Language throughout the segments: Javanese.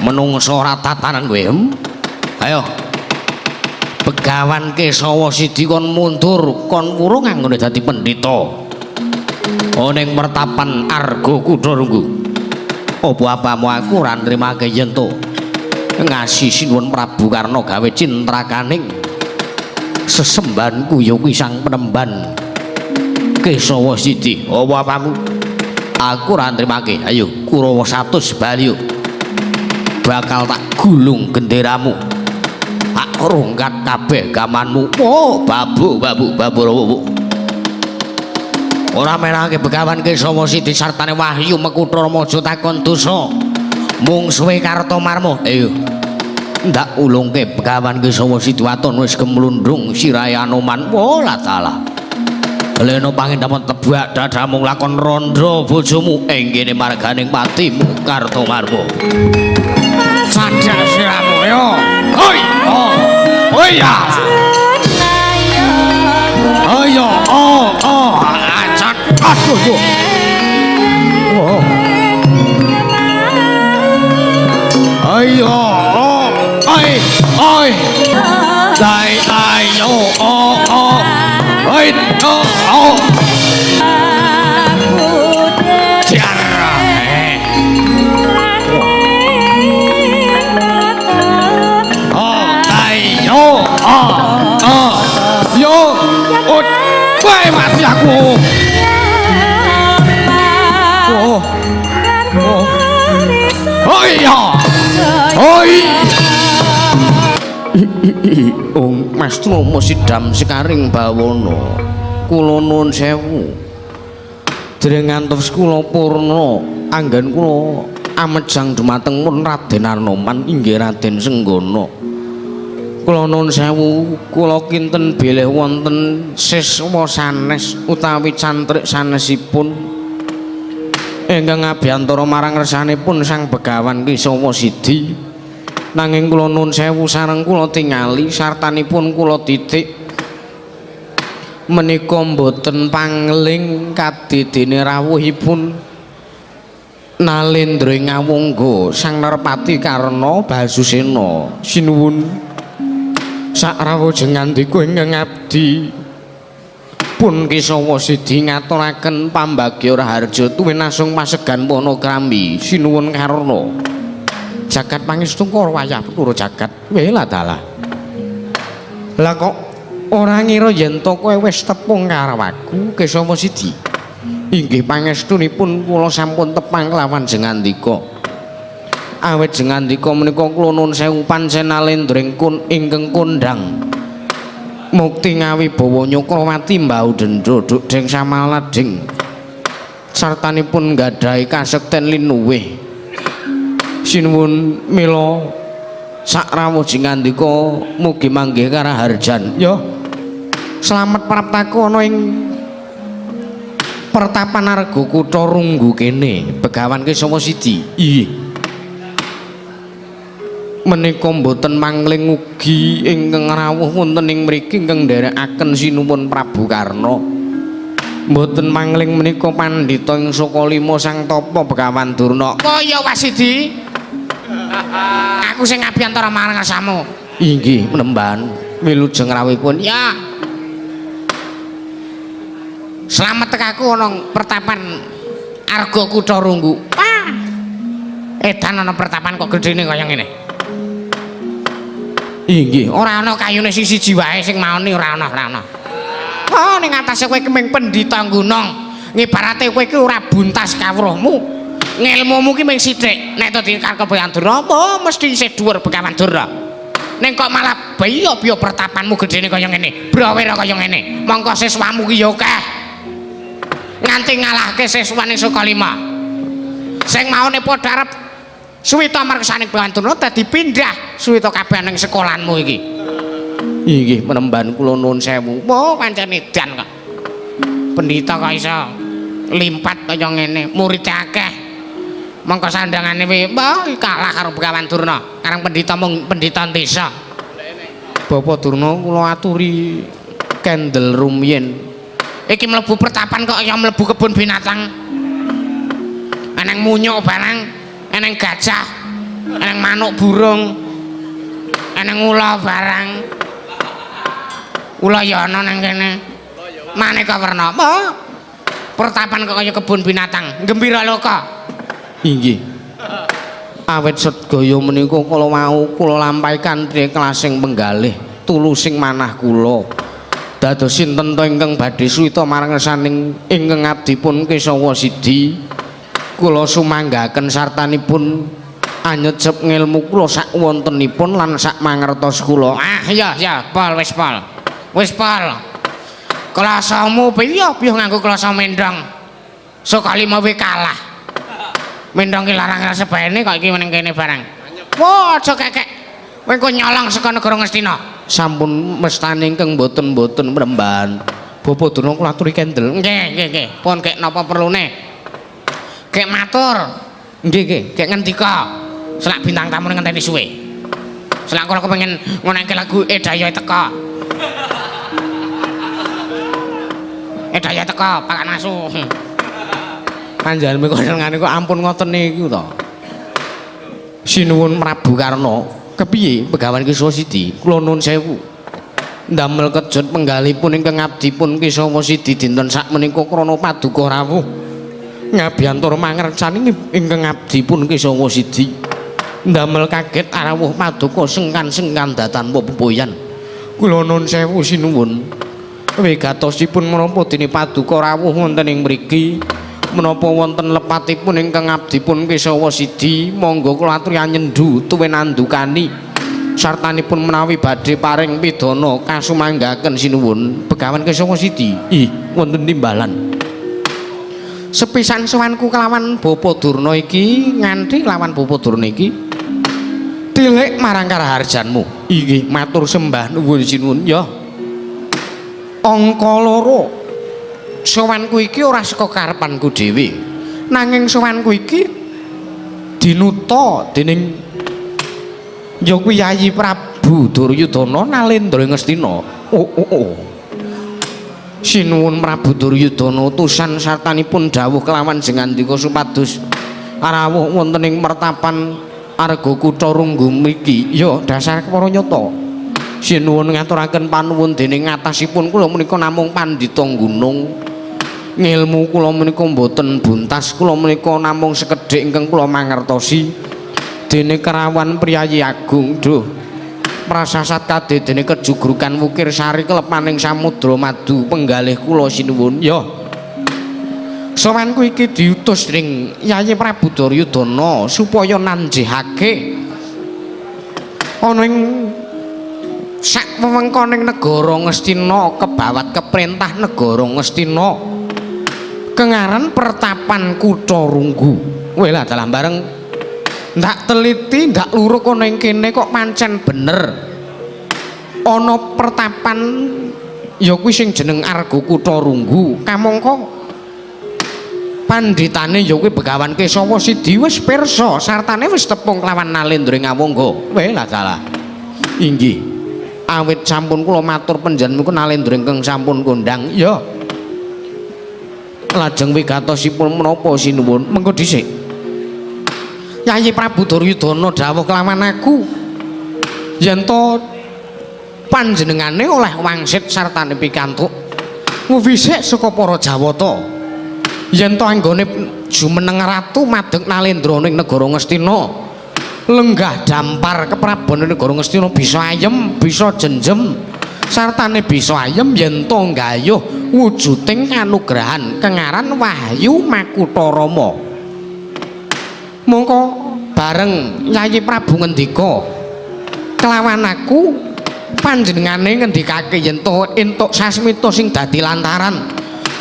Menungso ora tatanan kowe. Ayo. Begawan Kesawa Sidi kon mundur, kon wurung anggone dadi pendhita. Oh ning pertapan Arga Kutha Runggu. Apa apamu aku ora nrimake yen to ngasi sinuwun Prabu Karna gawe cintrakaning sesembahanku ya kuwi sang penemban Kesawa Sidi. Apa apamu? Aku ora nrimake. Ayo Kurawa 100 bali. Bakal tak gulung genderamu. Tak rungkat kabeh gamanmu. Oh, babu babu babu babu. Ora menake Begawan Kesawa Sidi sartane Wahyu Mekutha Ramaja takon dosa. Mungsuhe Kartomarma. Ayo. Ndak ulungke Begawan Kesawa Sidi waton wis gemlundung sirahe Anoman. Oh, la taala. Leno pangendamen tebak dadamu lakon rondo bojomu ing kene marganing patimu Kartomarma. Sanjak siramu yo. Hoi. Oh. Oh ya. Ayo, oh, oh, acat. Aduh, yo. Oh. Ayo, oh, ai, ai. Dai, dai, yo, oh, oh. Ai, oh, oh. Jar. Oh, dai, yo, oh, oh. Yo. Oh, wae mati aku. Oh. Oh. Oh iya. Oi. Ong Mas Tromo sidam sekaring bawana. Kula nuwun sewu. Dereng ngantos kula purna anggen kula amejang dumateng pun Raden Anoman inggih Raden Senggana. Kula nuwun sewu, kula kinten bilih wonten siswa sanes utawi cantrik sanesipun ingkang ngabiyantara marang ngersanipun Sang Begawan Kesawa Sidi. Nanging kula nuwun sewu sareng kula tingali sartanipun kula titik menika mboten pangling kadidene rawuhipun Nalendra ing Awangga Sang Narpati Karna Basusena. Sinuwun sakrawujeng ngandika ingkang abdi pun Kesawa Sidi ngaturaken pambagya raharja tuwin asung pasegan Panakrambi. Sinuwun Karna. Jagat pangestu karo wayah pura jagat. Wela dalah. Lah kok ora ngira yen to kowe wis tepung karo aku Kesawa Sidi? Inggih pangestunipun kula sampun tepang kelawan jengandika. Awit jengandika menika kula nuwun sewu pancen nalendra ingkang kondhang mukti ngawibawa Nyakrawati mbau dendha duk deng samalading sartanipun nggadahi kasekten linuwih. Sinuwun mila sakrawuh jengandika mugi manggih karaharjan. Yo slamet praptaku ana ing pertapan Arga Kutha Runggu kene Begawan Kesawa Sidi. Iya. Menika mboten mangling ugi ingkang rawuh wonten ing mriki ingkang nderekaken sinuwun Prabu Karna. Mboten mangling menika pandhita ing Sukalima Sang Tapa Begawan Durna. Kaya Wasidi. Aku sing ngabiyantara marang ngersamu. Inggih penemban wilujeng rawuhipun. Ya. Slamet tekaku ana pertapan Arga Kutha Runggu. Wah. Edan ana pertapan kok gedene kaya ngene. Inggih, ora ana kayune sing siji wae sing maoni ora ana, ora ana. Oh, ning atase kowe keming pendhita gunung. Ngibarate kowe iki ora buntas kawruhmu. Ngelmumu ki mung sithik. Nek to dikarep Begawan Durna, apa mesti isih dhuwur Begawan Durna. Ning kok malah biya-biya pertapanmu gedene kaya ngene, brawira kaya ngene. Mongko siswamu ki ya akeh. Nganti ngalahke siswane Sukalima. Sing maune padha arep suwita marksane Begawan Durna dadi pindah suwita kabeh ning sekolahanmu iki. Inggih penemban kula nuwun sewu. Oh, pancen edan kok. Pendhita kok iso limpat kaya ngene, murite akeh. Mongko sandangane piye? Wah, kalah karo Begawan Durna. Karang pendhita mung pendhita desa. Bapak Durna kula aturi kendel rumiyin. Iki mlebu pertapan kok ya mlebu kebun binatang. Eneng munyuk barang, eneng gajah. Eneng manuk burung. Eneng ula barang. Ula ya ana nang kene. Maneka werna. Apa? Pertapan kok kaya kebun binatang. Gembira loka. Inggih. Awit sedaya menika kala wau kula lampahi kanthi kelasing penggalih tulusing manah kula. Dados sinten to ingkang badhe suwita marang ngersaning ingkang abdipun Kesawa Sidi. Kula sumanggaken sartanipun anyecep ngilmu kula sak wontenipun lan sak mangertos kula. Ah iya iya, pol wis pol. Wis pol. Klasamu piye piye nganggo klasa mendong. Sokalima we kalah. Mendong ki larang sebaene kok iki meneng kene barang. Wah, aja kekek. Kowe engko nyolong saka negara Ngastina. Sampun mestani ingkang boten-boten mremban. Bapak Durna kula aturi kendel. Nggih, nggih, nggih. Pun kek napa perlune? Kek matur. Nggih, nggih. Kek ngendika. Selak bintang tamu ngenteni suwe. Selak kula kepengin ngoneke lagu Edaya teka. Edaya teka, pakan asu. Panjenengan kok senengane kok ampun ngoten niku to. Sinuwun Prabu Karna, kepiye Begawan Kesawa Sidi? Kula nuwun sewu. Ndamel kejut penggalipun ingkang abdipun Kesawa Sidi dinten sakmenika krana paduka rawuh ngabiyantura mangercani ingkang abdipun Kesawa Sidi. Ndamel kaget rawuh paduka sengkan-sengkan datan pepoyan. Kula nuwun sewu sinuwun. Wigatosipun menapa dene paduka rawuh wonten ing mriki? Menapa wonten lepatipun ingkang abdipun Kesawa Sidi, monggo kula aturi anyendu tuwin andukani sartanipun menawi badhe paring pidana kasumanggaken sinuwun Begawan Kesawa Sidi. Ih, wonten timbalan. Sepisan sowanku kelawan Bapa Durna iki nganti kelawan Bapa Durna iki tilik marang karaharjanmu. Inggih, matur sembah nuwun sinuwun. Ya. Angka loro. Sowanku iki ora saka karepanku dhewe. Nanging sowanku iki dinuta dening ya kuwi Yayi Prabu Duryudana Nalendra Ngastina. Oh oh oh. Sinuwun Prabu Duryudana utusan sartanipun dawuh kelawan jengandika supados rawuh wonten ing mertapan Arga Kutha Runggu mriki. Ya dasar para nyata. Sinuwun ngaturaken panuwun dening ngatasipun kula menika namung pandhita gunung. Ngilmu kula menika mboten buntas, kula menika namung sekedhik ingkang kula mangertosi. Dene kerawan priyayi agung, duh. Prasasat kadhe dene kejugrukan wukir sari kelepaning samudra madu penggalih kula sinuwun. Ya. Sowanku iki diutus dening Yayi Prabu Duryudana supaya nanjihake ana ing sak wewengkoning negara Ngastina kebawat keprentah negara Ngastina. Kengaran pertapan Kutha Runggu. Weh lah dalah bareng ndak teliti ndak luruk ana ing kene kok pancen bener. Ana pertapan ya kuwi sing jeneng Arga Kutha Runggu. Kamangka pandhitane ya kuwi Begawan Kesawa Sidi wis pirsa sartane wis tepung kelawan Nalendra Ngawangga. Weh lah dalah. Inggih. Awit sampun kula matur panjenengan Nalendra ingkang sampun kondang. Ya. Lajeng wigatosipun menapa sinuwun? Mengko dhisik. Yayi Prabu Duryudana dawuh kelawan aku yen to panjenengane oleh wangsit sartane pikantuk wisik saka para Jawata. Yen to anggone jumeneng ratu madeg Nalendra ning negara Ngastina lenggah dampar keprabon negara Ngastina bisa ayem, bisa jenjem sartane bisa ayem yen to nggayuh wujuding kanugrahan kengaran Wahyu Makutha Rama. Mongko bareng Yayi Prabu ngendika kelawan aku panjenengane ngendikake yen to entuk sasmita sing dadi lantaran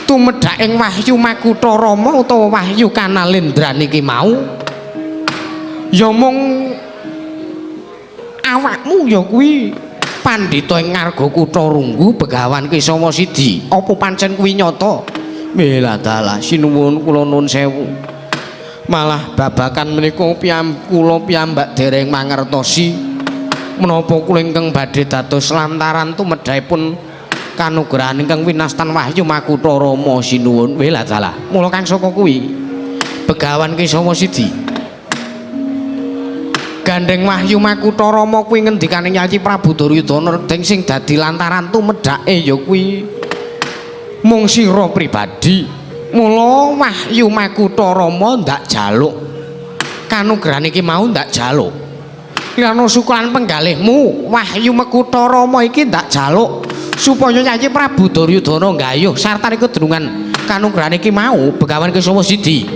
tumedhaking Wahyu Makutha Rama utawa Wahyu Kanalendran iki mau ya mung awakmu ya kuwi pandhita ing Ngarga Kutha Runggu Begawan Kesawa Sidi. Apa pancen kuwi nyata? Welah dalah sinuwun kula nuwun sewu. Malah babakan menika kula piyambak dereng mangertosi menapa kula ingkang badhe dados lantaran tumedhahipun kanugrahan ingkang winastan Wahyu Makutha Rama sinuwun. Welah dalah. Mula kang saka kuwi Begawan Kesawa Sidi. Gandeng Wahyu Makutha Rama kuwi ngendikane Yayi Prabu Duryudana deng sing dadi lantaran tumedhake ya kuwi mung sira pribadi. Mula Wahyu Makutha Rama ndak jaluk kanugrahan iki mau ndak jaluk. Liyana sukulan penggalihmu Wahyu Makutha Rama iki ndak jaluk supaya Yayi Prabu Duryudana nggayuh sartane kedunungan kanugrahan iki mau Begawan Kesawa Sidi.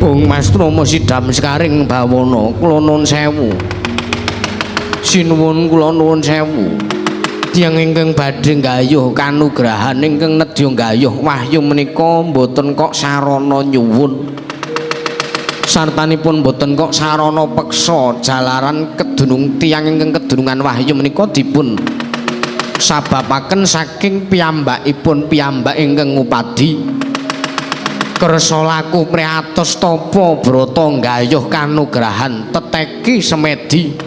Bung Mastromo sidam sekaring bawana kula nuwun sewu. Sinuwun kula nuwun sewu. Tiyang ingkang badhe nggayuh kanugrahan ingkang nedya nggayuh wahyu menika mboten kok sarana nyuwun. Sartanipun mboten kok sarana peksa jalaran kedunung tiyang ingkang kedunungan wahyu menika dipun sababaken saking piyambakipun piyambak ingkang ngupadi. Kersa laku priatos tapa brata nggayuh kanugrahan teteki semedi.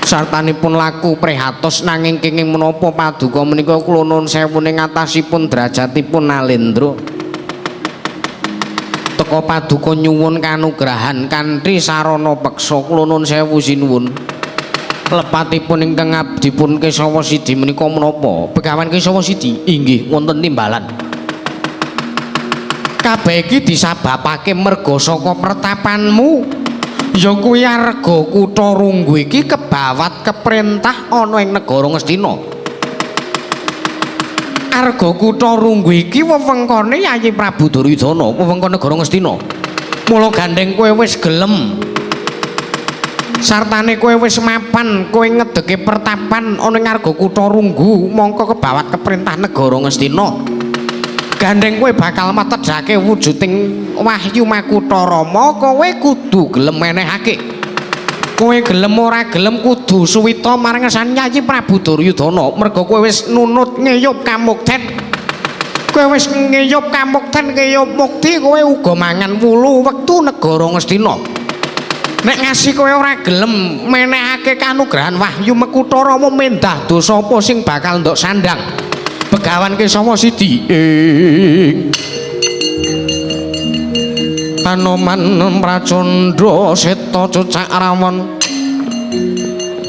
Sartanipun laku prihatos nanging kenging menapa paduka menika kula nuwun sewu ing atasipun derajatipun Nalendra. Teka paduka nyuwun kanugrahan kanthi sarana peksa kula nuwun sewu sinuwun. Lepatipun ingkang abdipun Kesawa Sidi menika menapa? Begawan Kesawa Sidi inggih wonten timbalan. Kabeh iki disababake merga saka pertapanmu ya kuwi Arga Kutha Runggu iki kebawat keprentah ana ing negara Ngastina. Arga Kutha Runggu iki wewengkone Yayi Prabu Duryudana, wewengkon negara Ngastina. Mula gandeng kowe wis gelem sartane kowe wis mapan, kowe ngedeke pertapan ana ing Arga Kutha Runggu mongko kebawat keprentah negara Ngastina. Gandeng kowe bakal metedhake wujuding Wahyu Makutha Rama, kowe kudu gelem menehake. Kowe gelem ora gelem kudu suwita marang ngersane Yayi Prabu Duryudana, merga kowe wis nunut ngeyup kamukten. Kowe wis ngeyup kamukten, ngeyup mukti, kowe uga mangan wulu wektu negara Ngastina. Nek ngasih kowe ora gelem menehake kanugrahan Wahyu Makutha Rama, mendah dosa apa sing bakal ndok sandang? Begawan Kesawa Sidi ing Hanoman Pracandra seta cocak rawon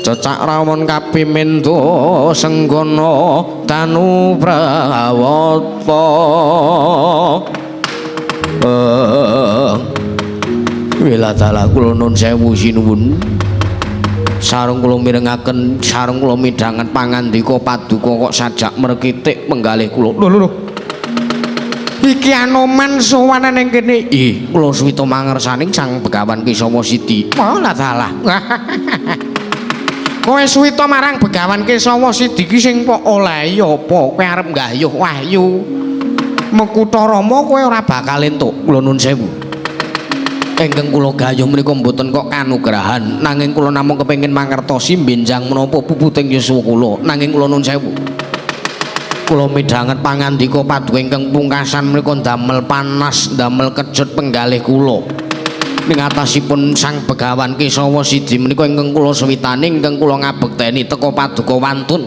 cocak rawon kapimendo senggana danu prawata. Wilatala kula nun sewu sinuwun. Sareng kula mirengaken, sareng kula midhanget pangandika paduka kok sajak merkitik penggalih kula. Lho lho lho. Iki Anoman sowanan ing kene. Ih, kula suwita mangersaning Sang Begawan Kesawa Sidi. Walah dalah. Kowe suwita marang Begawan Kesawa Sidi ki sing pok olehi apa? Kowe arep nggayuh wahyu Makutha Rama kowe ora bakal entuk. Kula nun sewu. Ingkang kula gayuh menika mboten kok kanugrahan, nanging kula namung kepengin mangertosi benjang menapa puputing yuswa kula. Nanging kula nun sewu. Kula midhanget pangandika paduka ingkang pungkasan menika ndamel panas, ndamel kecut penggalih kula. Ning atasipun Sang Begawan Kesawa Sidi menika ingkang kula suwitani, ingkang kula ngabekteni teka paduka wantun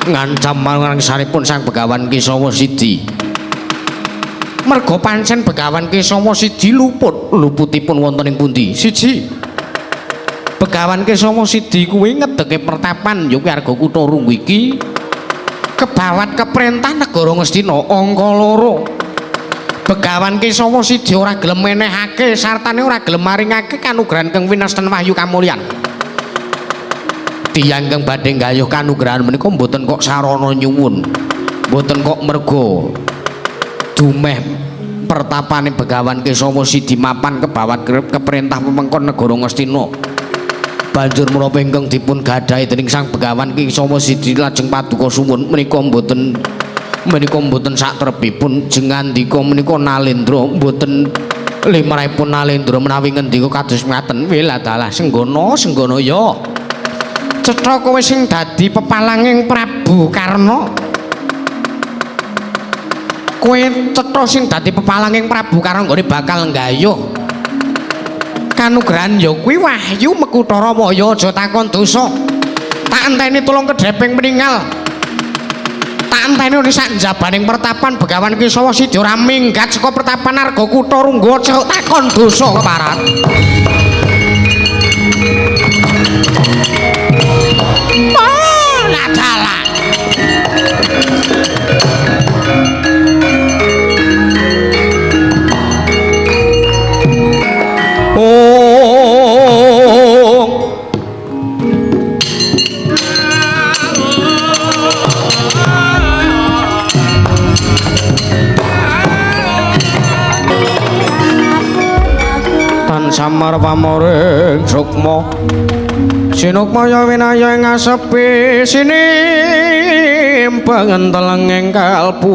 ngancam marang saripun Sang Begawan Kesawa Sidi. Merga pancen Begawan Kesawa Sidi luput, luputipun wonten ing pundi? Siji, Begawan Kesawa Sidi kuwi ngedeke pertapan ya kuwi Arga Kutha Runggu iki kebawat keprentah negara Ngastina. Angka loro, Begawan Kesawa Sidi ora gelem menehake sartane ora gelem maringake kanugrahan kang winasten wahyu kamulyan. Tiyang kang badhe nggayuh kanugrahan menika mboten kok sarana nyuwun, mboten kok merga dumeh pertapane Begawan Kesawa Sidi mapan kebawat keperintah wewengkon negara Ngastina. Banjur menapa ingkang dipun gadhahi dening Sang Begawan Kesawa Sidi lajeng paduka suwun menika mboten saktrebipun jengandika menika Nalendra, mboten limrahipun Nalendra menawi ngendika kados ngaten. Wiladalah senggana senggana ya cetha kowe sing dadi pepalanging Prabu Karna. Kowe cetha sing dadi pepalanging Prabu Karna nggone bakal nggayuh kanugrahan ya kuwi Wahyu Makutha Rama. Ya aja takon dosa, tak enteni tulung kedheping meninggal. Tak enteni ning sak njabaning pertapan Begawan Kesawa Sidi ora minggat saka pertapan Arga Kutha Runggu aja takon dosa keparat. Oh, ladalah. Oh. Tan samar pamoring sukma sinukmaya winaya ing asepi sinimbang telenging kalbu.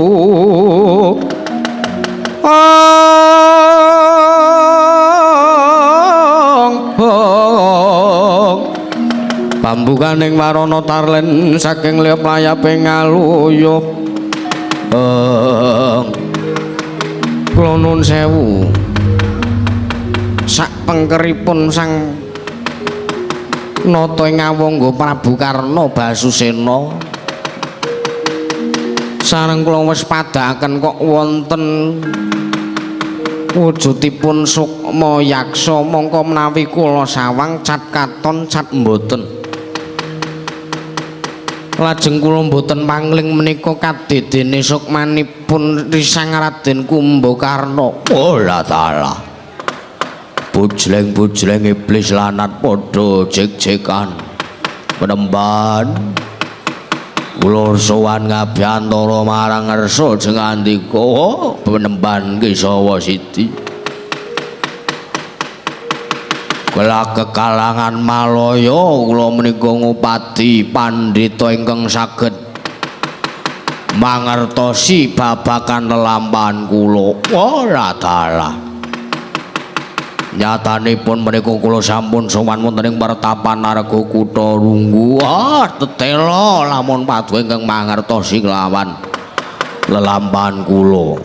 Ong ong pambukaning warana tarlen saking liya layaping ngaluyup. Kula nuwun sewu sak pengkeripun sang nata ing awangga Prabu Karna Basusena sareng kula wis padhaaken kok wonten wujudipun sukma yaksa mongko menawi kula sawang cat katon cat mboten. Lajeng kula mboten pangling menika kadedene sukmanipun Risang Raden Kumbakarna. Oh la taala. Bujleng-bujleng iblis lanat padha jek-jekan. Penemban kula sowan ngabiyantara marang ngersa jengandika penemban Kesawa Sidi. Kula kekalangan Malaya kula menika ngupadi pandhita ingkang saged mangertosi babagan lelampahan kula. Ora dalah. Nyatanipun menika kula sampun sowan wonten ing pertapan Arga Kutha Runggu. Ah, tetela lamun padu ingkang mangertosi kelawan lelampahan kula.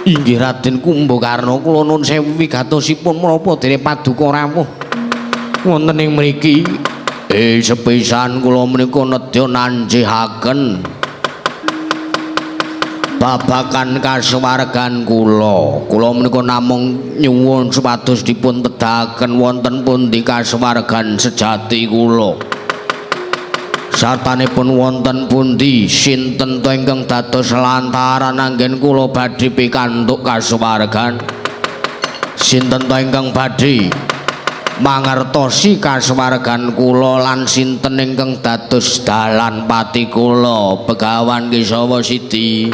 Inggih Raden Kumbakarna, kula nuwun sewu wigatosipun menapa dene paduka rawuh wonten ing mriki. Sepisan kula menika nedya nanjihaken babagan kasuwargan kula. Kula menika namung nyuwun supados dipun tedahaken wonten pundi kasuwargan sejati kula. Sartanipun wonten pundi sinten to ingkang dados lantaran anggen kula badhe pikantuk kasuwargan? Sinten to ingkang badhe mangertosi kasuwargan kula lan sinten ingkang dados dalan pati kula Begawan Kesawa Sidi?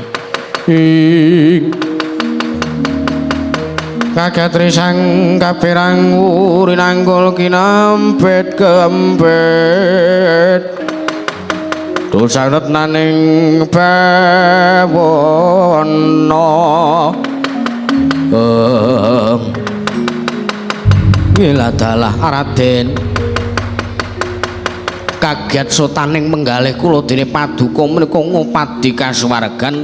Kaget risang kapirang urinanggul kinampet kempet dosa naning bawana. Wiladalah Raden kaget sotaning menggalih kula dene paduka menika ngupadi kasuwargan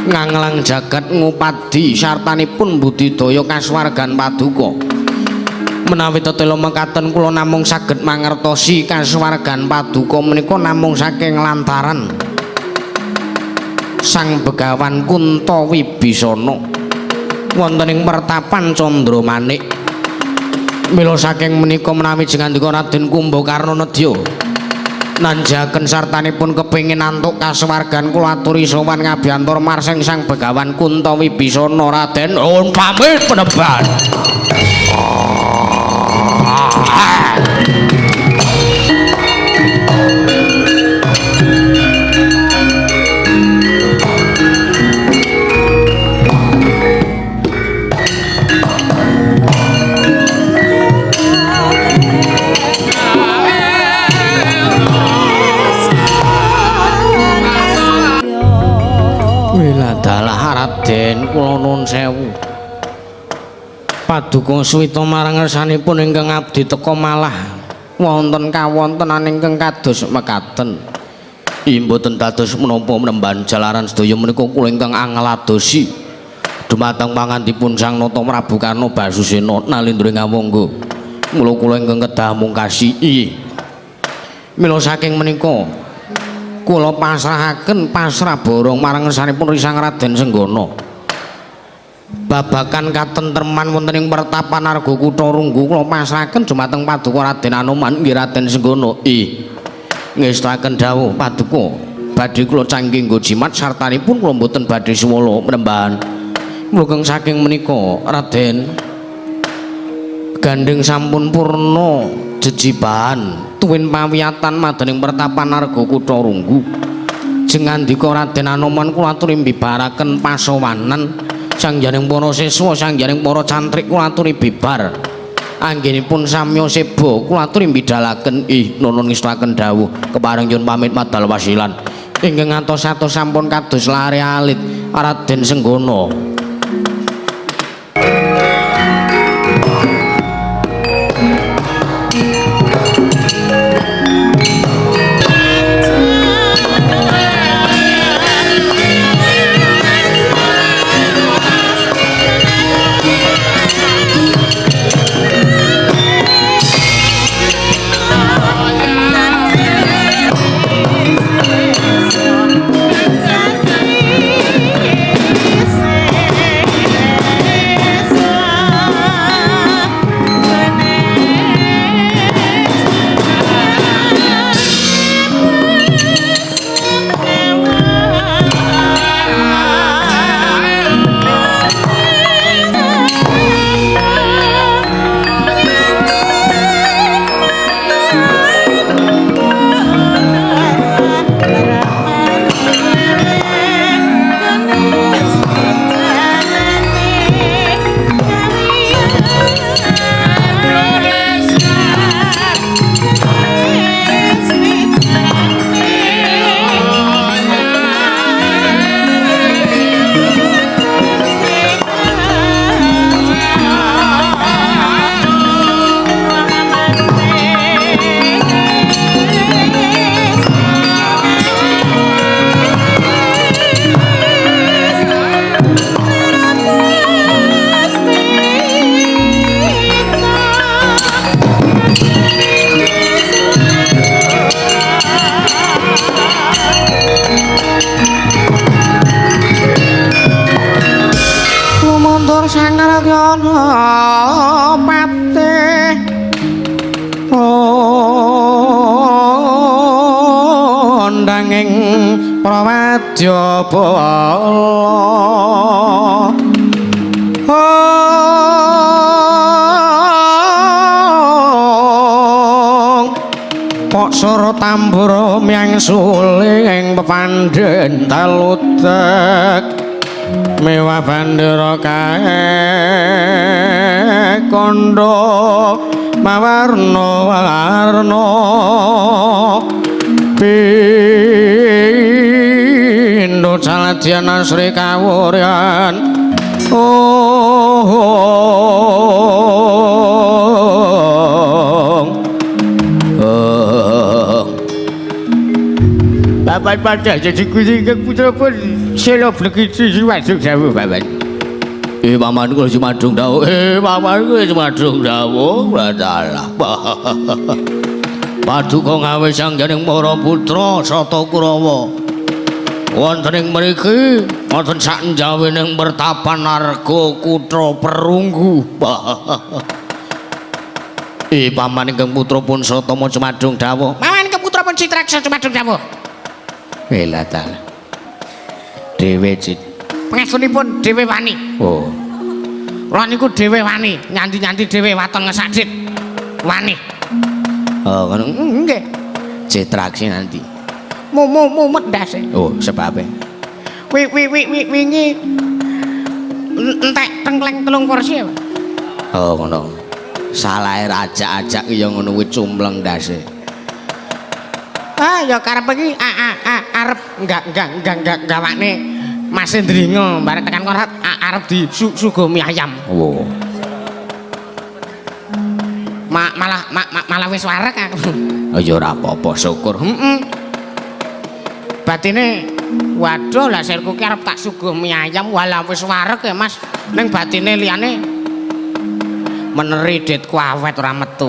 nganglang jagat ngupadi sartanipun budidaya kasuwargan paduka. Menawi tetela mekaten kula namung saged mangertosi kasuwargan paduka menika namung saking lantaran Sang Begawan Kunta Wibisana wonten ing pertapan Candramanik. Mila saking menika menawi jengandika Raden Kumbakarna nedya nanjaken sartanipun kepengin antuk kasuwargan kula aturi sowan ngabiyantara marsing Sang Begawan Kunta Wibisana. Raden nuwun pamit peneban. Wiladalah Raden kula nuwun sewu. Paduka suwita marang ngersanipun ingkang abdi teka malah wonten kawontenan ingkang kados mekaten. Mboten dados menapa menemban jalaran sedaya menika kula ingkang angladosi dumateng pangandipun Sang Nata Prabu Karna Basusena nalindra ing awangga. Mula kula ingkang kedah mungkasi. Mila saking menika Kula pasrahaken pasrah borong marang ngersanipun Risang Raden Senggana. Babakan katentreman wonten ing pertapan Arga Kutha Runggu kula pasrahaken dumateng Paduka Raden Anoman nggih Raden Senggana. Ih. Ngestakaken dawuh Paduka. Badhe kula canggih nggo jimat sartanipun kula mboten badhe suwala mrembahan. Mlugeng saking menika Raden gandeng sampun purna jejibahan tuwin pawiyatan madhaning pertapan Arga Kutha Runggu. Jengandika Raden Anoman kula aturi mbibaraken pasowanan sangjaning para siswa sangjaning para cantrik kula aturi bibar. Anggenipun samya seba kula aturi mbidalaken. Ih nuwun ngestakaken dawuh kepareng nyuwun pamit madal wasilan. Ingkang ngantos-atos sampun kados lare alit Raden Senggana. Tambur myang suling pepandhen talutek mewah bandera kae kondo mawarna-warna pindho saladyan asri kawuryan. Oh, Bapak pada jadi kucing putra pun selo blekiti suwadung dawuh Bapak. Paman kula sumadung dawuh. Paman kula sumadung dawuh. Dalah. Paduka ngawe sangganing para putra Sata Kurawa. Wonten ing mriki wonten saknjawining pertapan Arga Kutha Perunggu. Paman ingkang putra pun Satama sumadung dawuh. Paman ingkang putra pun Citraksa sumadung dawuh. Bela taala. Dewe Cit. Pangestunipun dhewe wani. Oh. Kula niku dhewe wani, nyanti-nyanti dhewe waton ngesadit. Wani. Oh, ngono. Nggih. Citraksi nanti. Mumet ndase. Oh, sebabe. Wi wi wi wi wingi entek tengkleng 3 porsi. Oh, ngono. Salahe rajak-ajak ya ngono kuwi cumpleng ndase. Ah ya karep iki arep enggak gawakne Mas Ndringo bareng tekan kono arep di suguh mie ayam. Oh. Malah wis wareg aku. Oh ya ora apa-apa, syukur. Heeh. Batine waduh lah sirku ki arep tak suguh mie ayam walah wis wareg ya Mas. Ning batine liyane meneri ditku awet ora metu.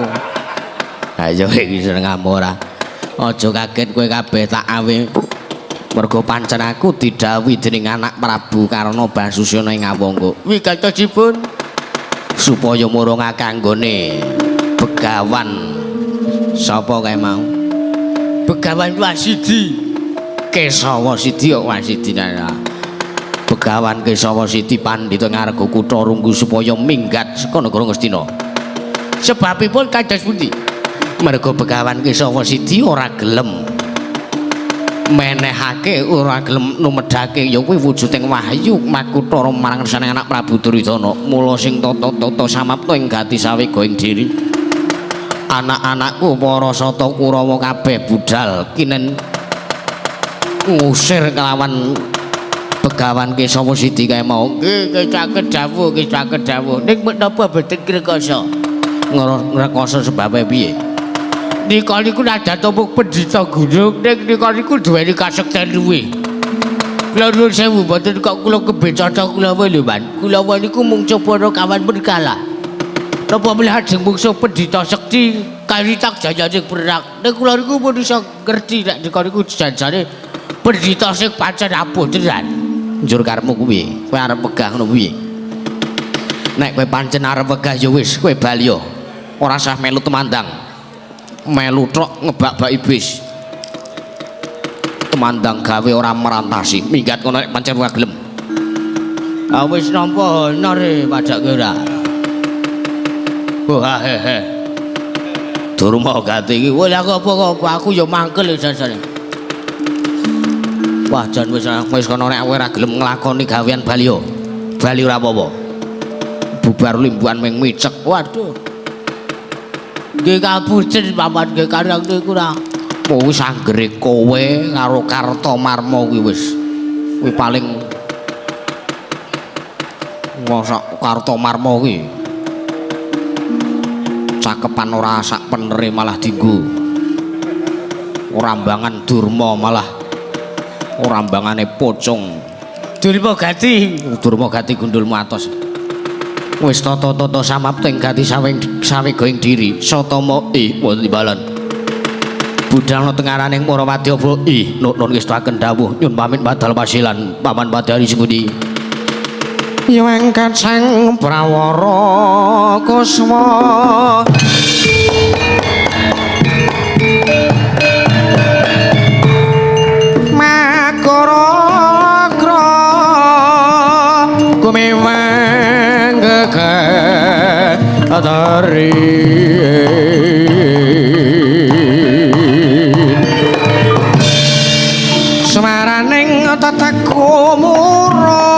Ayo iki seneng ora. Aja kaget kowe kabeh tak awe Mergo pancen aku didhawuhi dening anak Prabu Karna Basusena ing Awangga. Wigatosipun supaya murungake anggone Begawan sapa kae mau? Begawan Wasidi. Kesawa Sidi kok Wasidi nana. Begawan Kesawa Sidi pandhita ngarga kutha Runggu supaya minggat saka negara Ngastina. Sebabipun kados pundi? Mergo Begawan Kesawa Sidi ora gelem menehake, ora gelem numedhake ya kuwi wujuding wahyu makutha marang ngersane anak Prabu Duryudana. Mula sing tata-tata samapta ing gati sawega ing diri. Anak-anakku para sata Kurawa kabeh budal kinen ngusir kelawan Begawan Kesawa Sidi kae mau. Nggih, kecaket dawuh, kecaket dawuh. Ning menapa boten ngrekoso? Ngrekoso sebabe piye? Nika niku nadan mung pendhita gunung, ning nika niku duweni kasekten luwih. Kula nuwun sewu boten kok kula kebecaca kula wae lho, Man. Kula wae niku mung coba kawan berkala. Napa melih ajeng mungsuh pendhita sekti kali tak jayane perang. Ning kula niku pun iso ngerti nek nika niku janjane pendhita sing pancen ampuh tenan. Njur karepmu kuwi, kowe arep wegah ngono piye? Nek kowe pancen arep wegah ya wis, kowe bali yo. Ora usah melu temandang. Melu tok ngebak-baki bis. Temandang gawe ora merantasi. Minggat kono nek pancen ora gelem. Ah wis nampa honor e padake ora. Wah he he. Durma gati iki. Wah lha apa-apa aku ya mangkel jasane. Wah jan wis wis kono nek kowe ora gelem nglakoni gawean bali yo. Bali ora apa-apa. Bubar limbuhan ming micek. Waduh. Nggih kapucen paman nggih karang niku ora. Wis anggere kowe karo Kartomarma kuwi wis. Kuwi paling mosok Kartomarma kuwi. Cakepan ora sak penere malah dienggo. Rambangan Durma malah rambangane pocong. Durma gati, Durma gati gundulmu atos. Wis tata-tata samapta ing gati sawega ing diri. Satama ih wonten timbalan. Budal tengaraning para wadyabala ih nun ngestakaken dawuh nyun pamit padal pasilan paman padari sembudi. Yuwangkat sang Prawara Kusma Makara kumewang gegetari semaraning teteku mura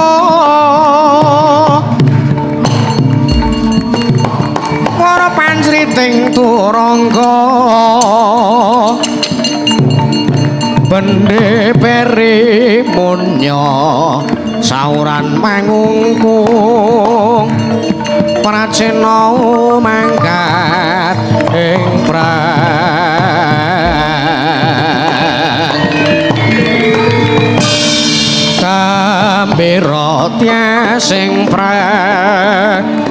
para panjriting turangga bende peri munya sauran mangungkung pracena mangkat ing prang kambira tyasing prajure.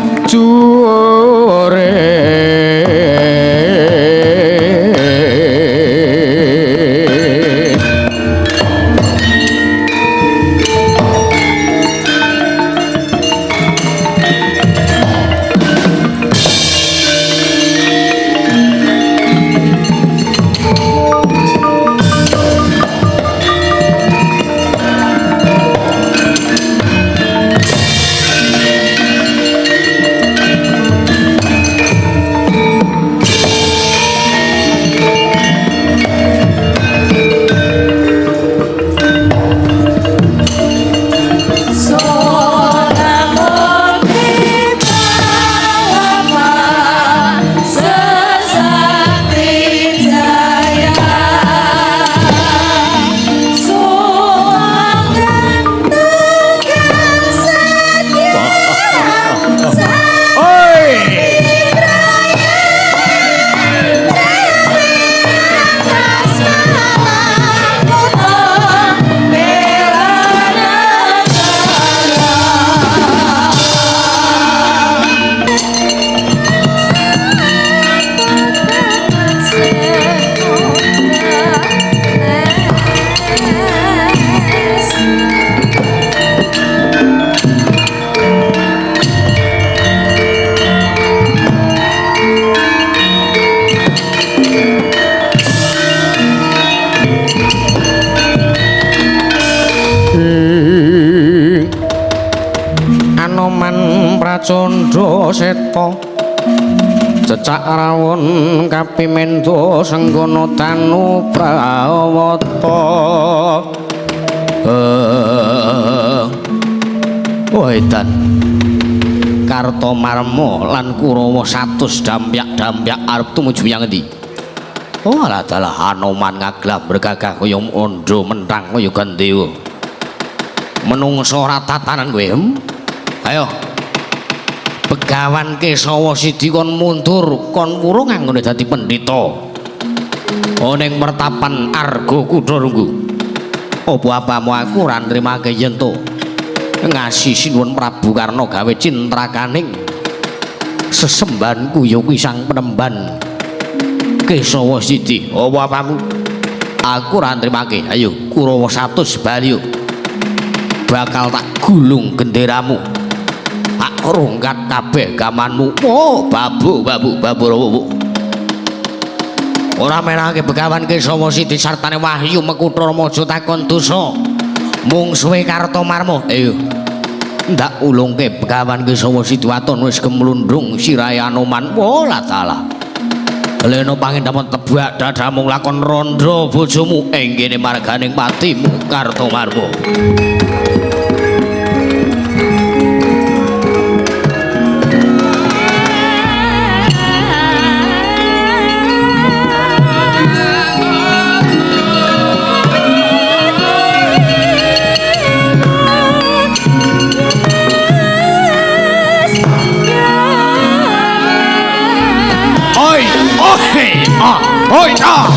Pracandha Seta cecak rawon kapimendo senggana tanu prawata. Oh edan Kartomarma lan Kurawa 100 dampyak-dampyak arep tumuju menyang endi? Oh alah dalah Hanoman ngaglah bergagah kaya ondo mentang kaya gandewa. Menungso ora tatanan kowe. Ayo. Begawan Kesawa Sidi kon mundur, kon wurung anggone dadi pendhita. Oh ning mertapan Arga Kutha Runggu. Apa apamu aku ora nrimake yen to ngasi sinuwun Prabu Karna gawe cintrakaning sesembahanku ya kuwi sang penemban Kesawa Sidi. Apa apamu aku ora nrimake. Ayo Kurawa 100 bali bakal tak gulung genderamu, tak rungkat kabeh gamanmu. Oh babu babu babu babu. Ora menake Begawan Kesawa Sidi sartane wahyu mekutha remaja takon dosa mungsuhe Kartomarma. Ayo ndak ulungke Begawan Kesawa Sidi waton wis gemlundung sirahe Anoman. Oh la taala leno pangendhamon tebak dadamu lakon randha bojomu ing kene marganing patimu Kartomarma. Oi ah.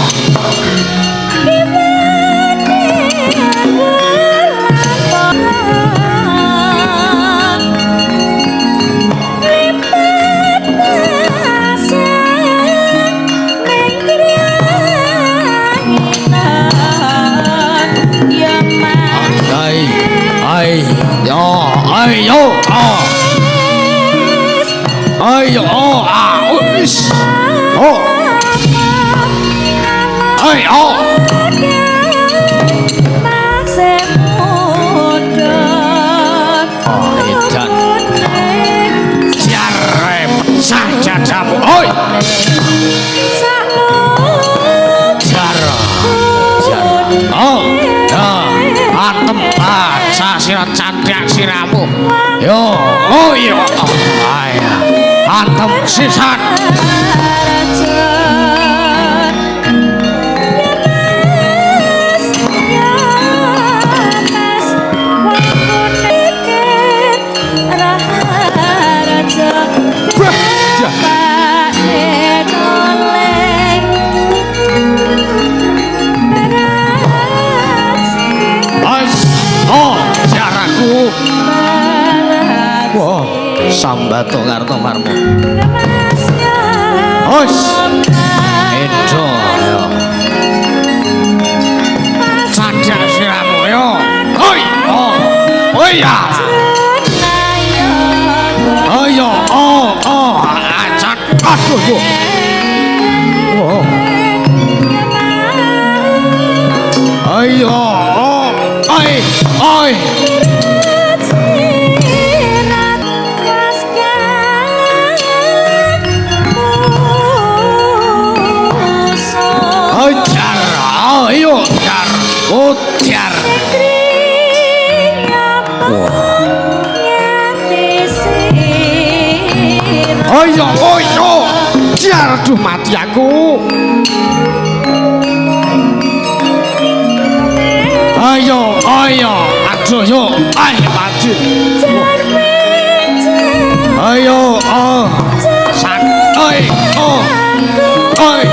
Ai ai yo ai yo ah. Ai yo ah. Oh. Ai oh. Jare pecah dadamu. Oi. Jar. Jar. Oh. Ya. Antem pacah sira candhak siramu. Yo. Oh iya. Ayo. Antem sisan. Wah, sambato Kartomarma. Hos. Edo yo. Sadar siramu yo. Hoi. Oh. Oh ya. Ayo, oh, oh, acat. Aduh, yo. Oh. Ayo, oh, ai, ai. Ayo, jar, ujar. Ayo, ayo, jar, aduh mati aku. Ayo, ayo, aduh yo, ay mati. Ayo, oh, san, ay, oh, ay.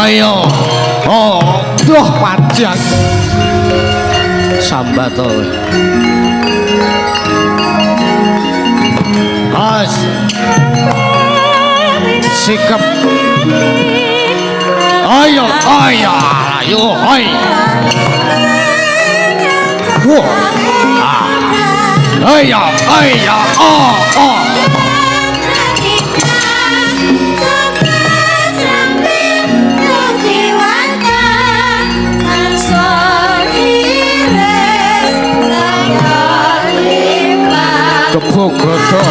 Ayo, oh, duh pajak sambato. As sikap. Ayo, ayo, ayo, ayo. Wah, ah, ayo, ayo, oh, oh. Prabu Gada.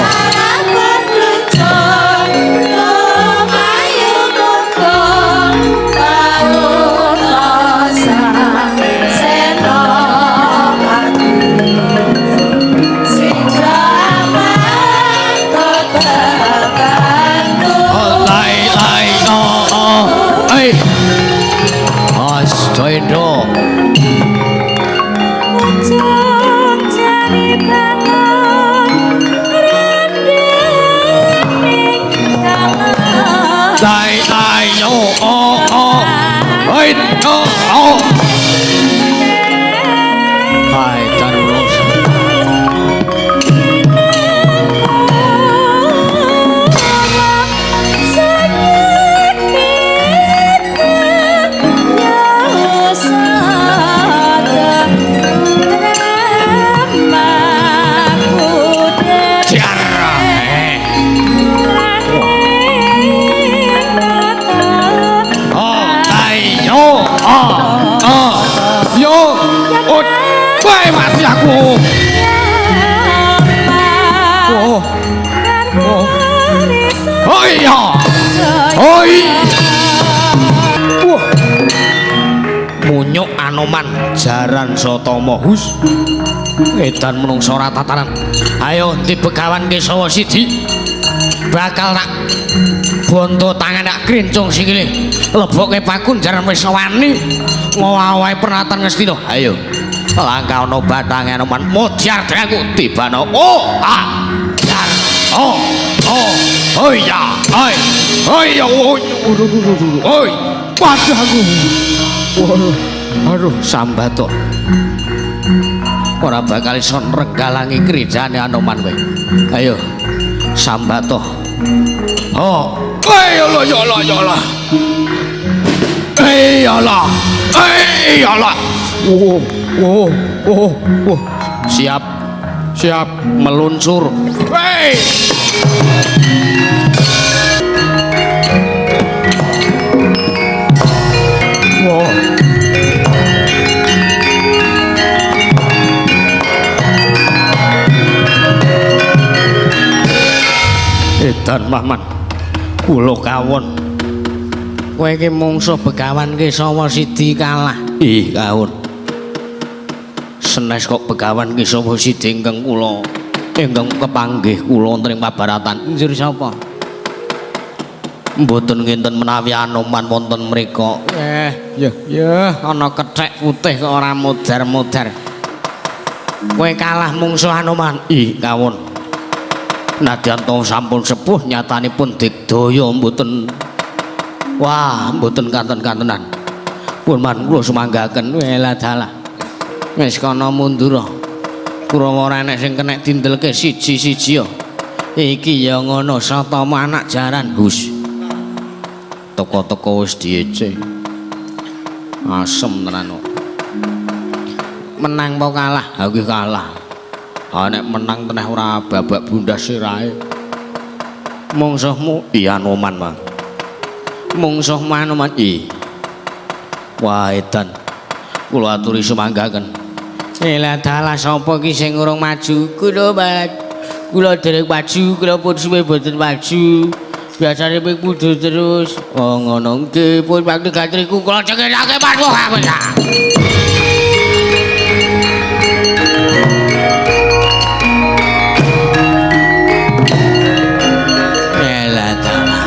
Munyuk Anoman jaran Satama hus edan menungso ora tatanan. Ayo ndi Begawan Kesawa siji bakal tak bonto tangan tak krincung sikile lebokke pakunjaran wis wani ngowahe pernatan Ngastina. Ayo langkah ana bathange Anoman modyar aku tibano. Oh ah jar oh oh oh ya oi oi oi wajahku. Aduh sambato ora bakal iso nrenggalangi krijane Anoman kowe. Ayo sambato. Oh ayo lo yo lo yo lo. Eh Allah. Eh Allah. Oh oh oh oh. Siap. Siap meluncur. Hei. Wow. Edan Mahman, kula kawon. Kowe iki mungsuh Begawan Kesawa Sidi kalah. Ih, kawon. Senes kok Begawan Kesawa Sidi ingkang kula ingkang kepanggih kula wonten ing pabaratan. Njur sapa? Mboten ngenten menawi Anoman wonten mriku. Ya ya ana kethek putih kok ora modar-modar. Kowe kalah mungsuh Anoman. Ih, kawon. Nadyan to sampun sepuh nyatanipun digdaya mboten. Wah, mboten kanten-kantenan. Pun man kula sumanggaken. Welah dalah. Wis kana mundur. Kurawa ora enek sing kenek dindelke siji-siji ya. Iki ya ngono Satama anak jaran hus. Teko-teko wis diece. Asem tenan kok. Menang apa kalah? Ha iki kalah. Ha nek menang teneh ora babak bundas sirahe. Mungsuhmu iya Anoman, Mang. Mungsuhmu Anoman i. Wah, edan. Kula aturi sumanggaken. Elah dalah sapa iki sing urung maju? Kula, Mas. Kula dereng maju, kula pun suwe mboten maju. Biasane ping mundur terus. Oh ngono nggih, pun bakti gatriku kula cekilake Mas. Elah dalah.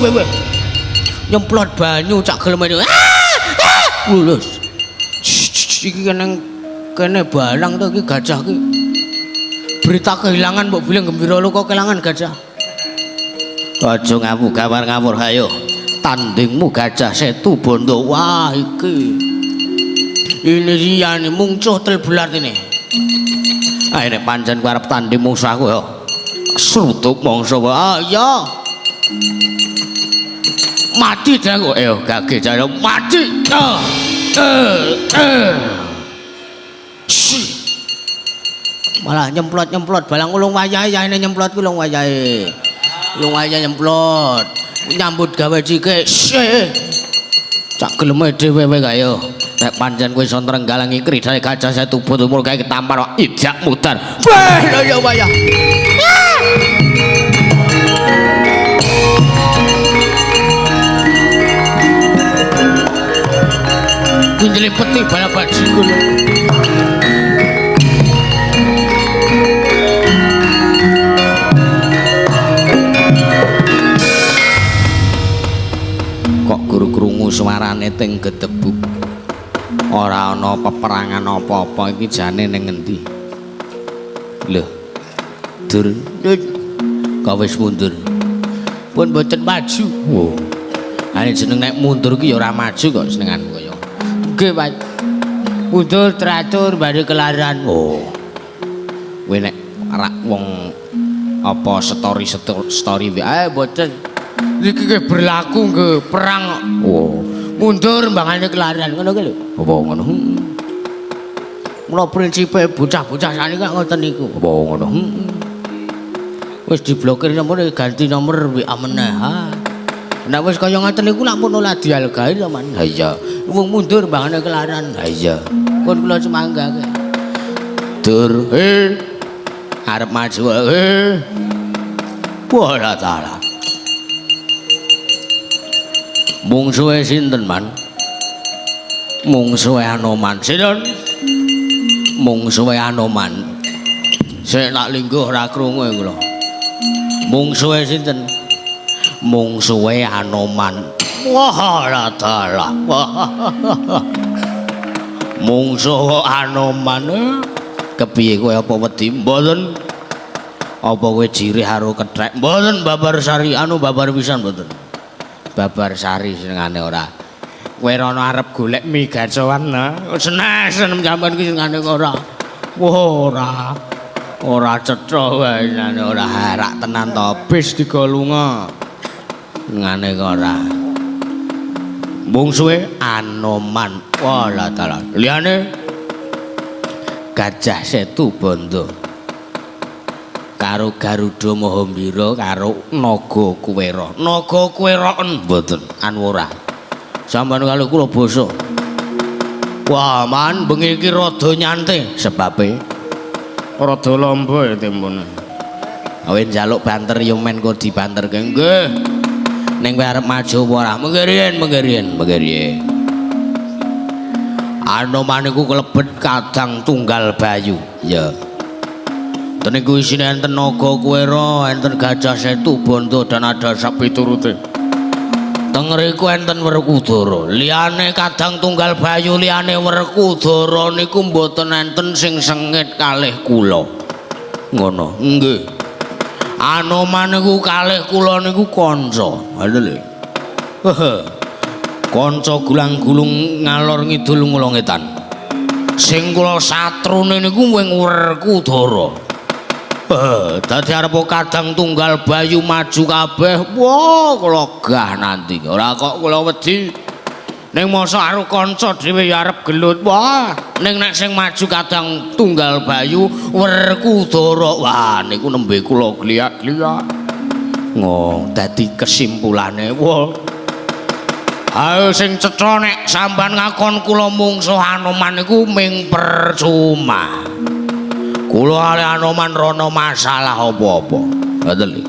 Weh. Nyemplot banyu cak gelem itu. Lulus. Iki kene kene balang to iki gajah iki. Berita kehilangan mbok bilang gembira lu kok kehilangan gajah. Aja ngawu gawar ngawur ayo. Tandingmu gajah Setu Bondo. Wah iki. Ini liyane mungcuh telbelat ini. Ayo nek pancen kowe arep tanding mungsuh aku ya. Srutuk mangsa wae. Ah iya. Mati aku. Ayo gage jare mati. Malah nyemplot-nyemplot balang ulung wayahe yahene nyemplot ku ulung wayahe. Ulung wayahe nyemplot. Nyambut gawe cike. Cak geleme dhewe kowe kaya. Nek pancen kowe iso nrenggalangi kridane Gajah Setu Bondo mul kae ketampar ijak mudar. Wah, lha ya wayah. Kunjile peti balabajiku. Kok guru krungu suarane teng gedebuk. Ora ana peperangan apa-apa iki jane ning ngendi? Lho. Dur. Kok wis mundur. Pun mboten maju. Oh. Ane jeneng nek mundur ki ya ora maju kok senenganmu kaya. Nggih, Pak. Mundur teratur badhe kelaran. Oh. Kowe nek rak wong apa story story wae mboten. Niki nggih berlaku nggih perang. Oh. Mundur mbangane kelaran ngono ki lho. Apa ngono? Mula prinsipe bocah-bocah saniki kok ngoten niku. Apa ngono? Wis diblokir nomor ganti nomor WA meneh. Ha. Nek wis kaya ngoten niku lak pun ora dialgahi lho, Man. Ha iya. Wong mundur mbangane kelaran. Ha iya. Pun kula sumanggake. Dur, arep maju. Wah, taala. Mungsuhe sinten, Man? Mungsuhe Anoman. Sinten? Mungsuhe Anoman. Sik tak lingguh ora krungu kula. Mungsuhe sinten? Mungsuhe Anoman. Wah, dalah. Mungsuh Anoman. Kepiye kowe apa wedi? Mboten. Apa kowe jirih karo kethek? Mboten babar sari anu babar pisan mboten. Babar sari senengane ora. Kowe rono arep golek mie gacoan nah. Seneng sampean ki senengane ora. Wah, ora. Ora cetha wae senengane ora harak tenan to. Bis digo lunga. Senengane ora. Mungsuhe Anoman. Wah, la taala. Liyane Gajah Setu Bondo. Karo Garuda Mahambira karo Naga Kuwera. Naga Kuwera mboten anu ora. Sampeyan kali kula basa. Wah, Man, bengi iki rada nyantai sebabe rada lombo ya tempone. Kowe njaluk banter ya men kok dibanterke. Nggih. Ning kowe arep maju apa ora? Mengke riyen, mengke riyen, mengke riyen. Anoman iku kelebet kadang tunggal bayu. Ya. Ten niku isine enten Naga Kuwera, enten Gajah Setu Bondo dan ada sapiturute. Teng ngriku enten Werkudara. Liyane kadang tunggal bayu liyane Werkudara niku mboten enten sing sengit kalih kula. Ngono. Nggih. Anoman niku kalih kula niku kanca. Ngoten lho. Kanca gulang-gulung ngalor ngidul ngulon ngetan. Sing kula satrune niku wing Werkudara. Dadi arep kadang tunggal bayu maju kabeh. Wah, kula gah nanti. Ora kok kula wedi. Ning mosok karo kanca dhewe ya arep gelut. Wah, ning nek sing maju kadang tunggal bayu Werkudara. Wah, niku nembe kula gliyak-gliyak. Ngo, dadi kesimpulane. Wah. Ayo sing cetha nek sampean ngakon kula mungsuh Anoman niku ming percuma. Kula ale Anoman rono masalah apa-apa. Ngoten lho.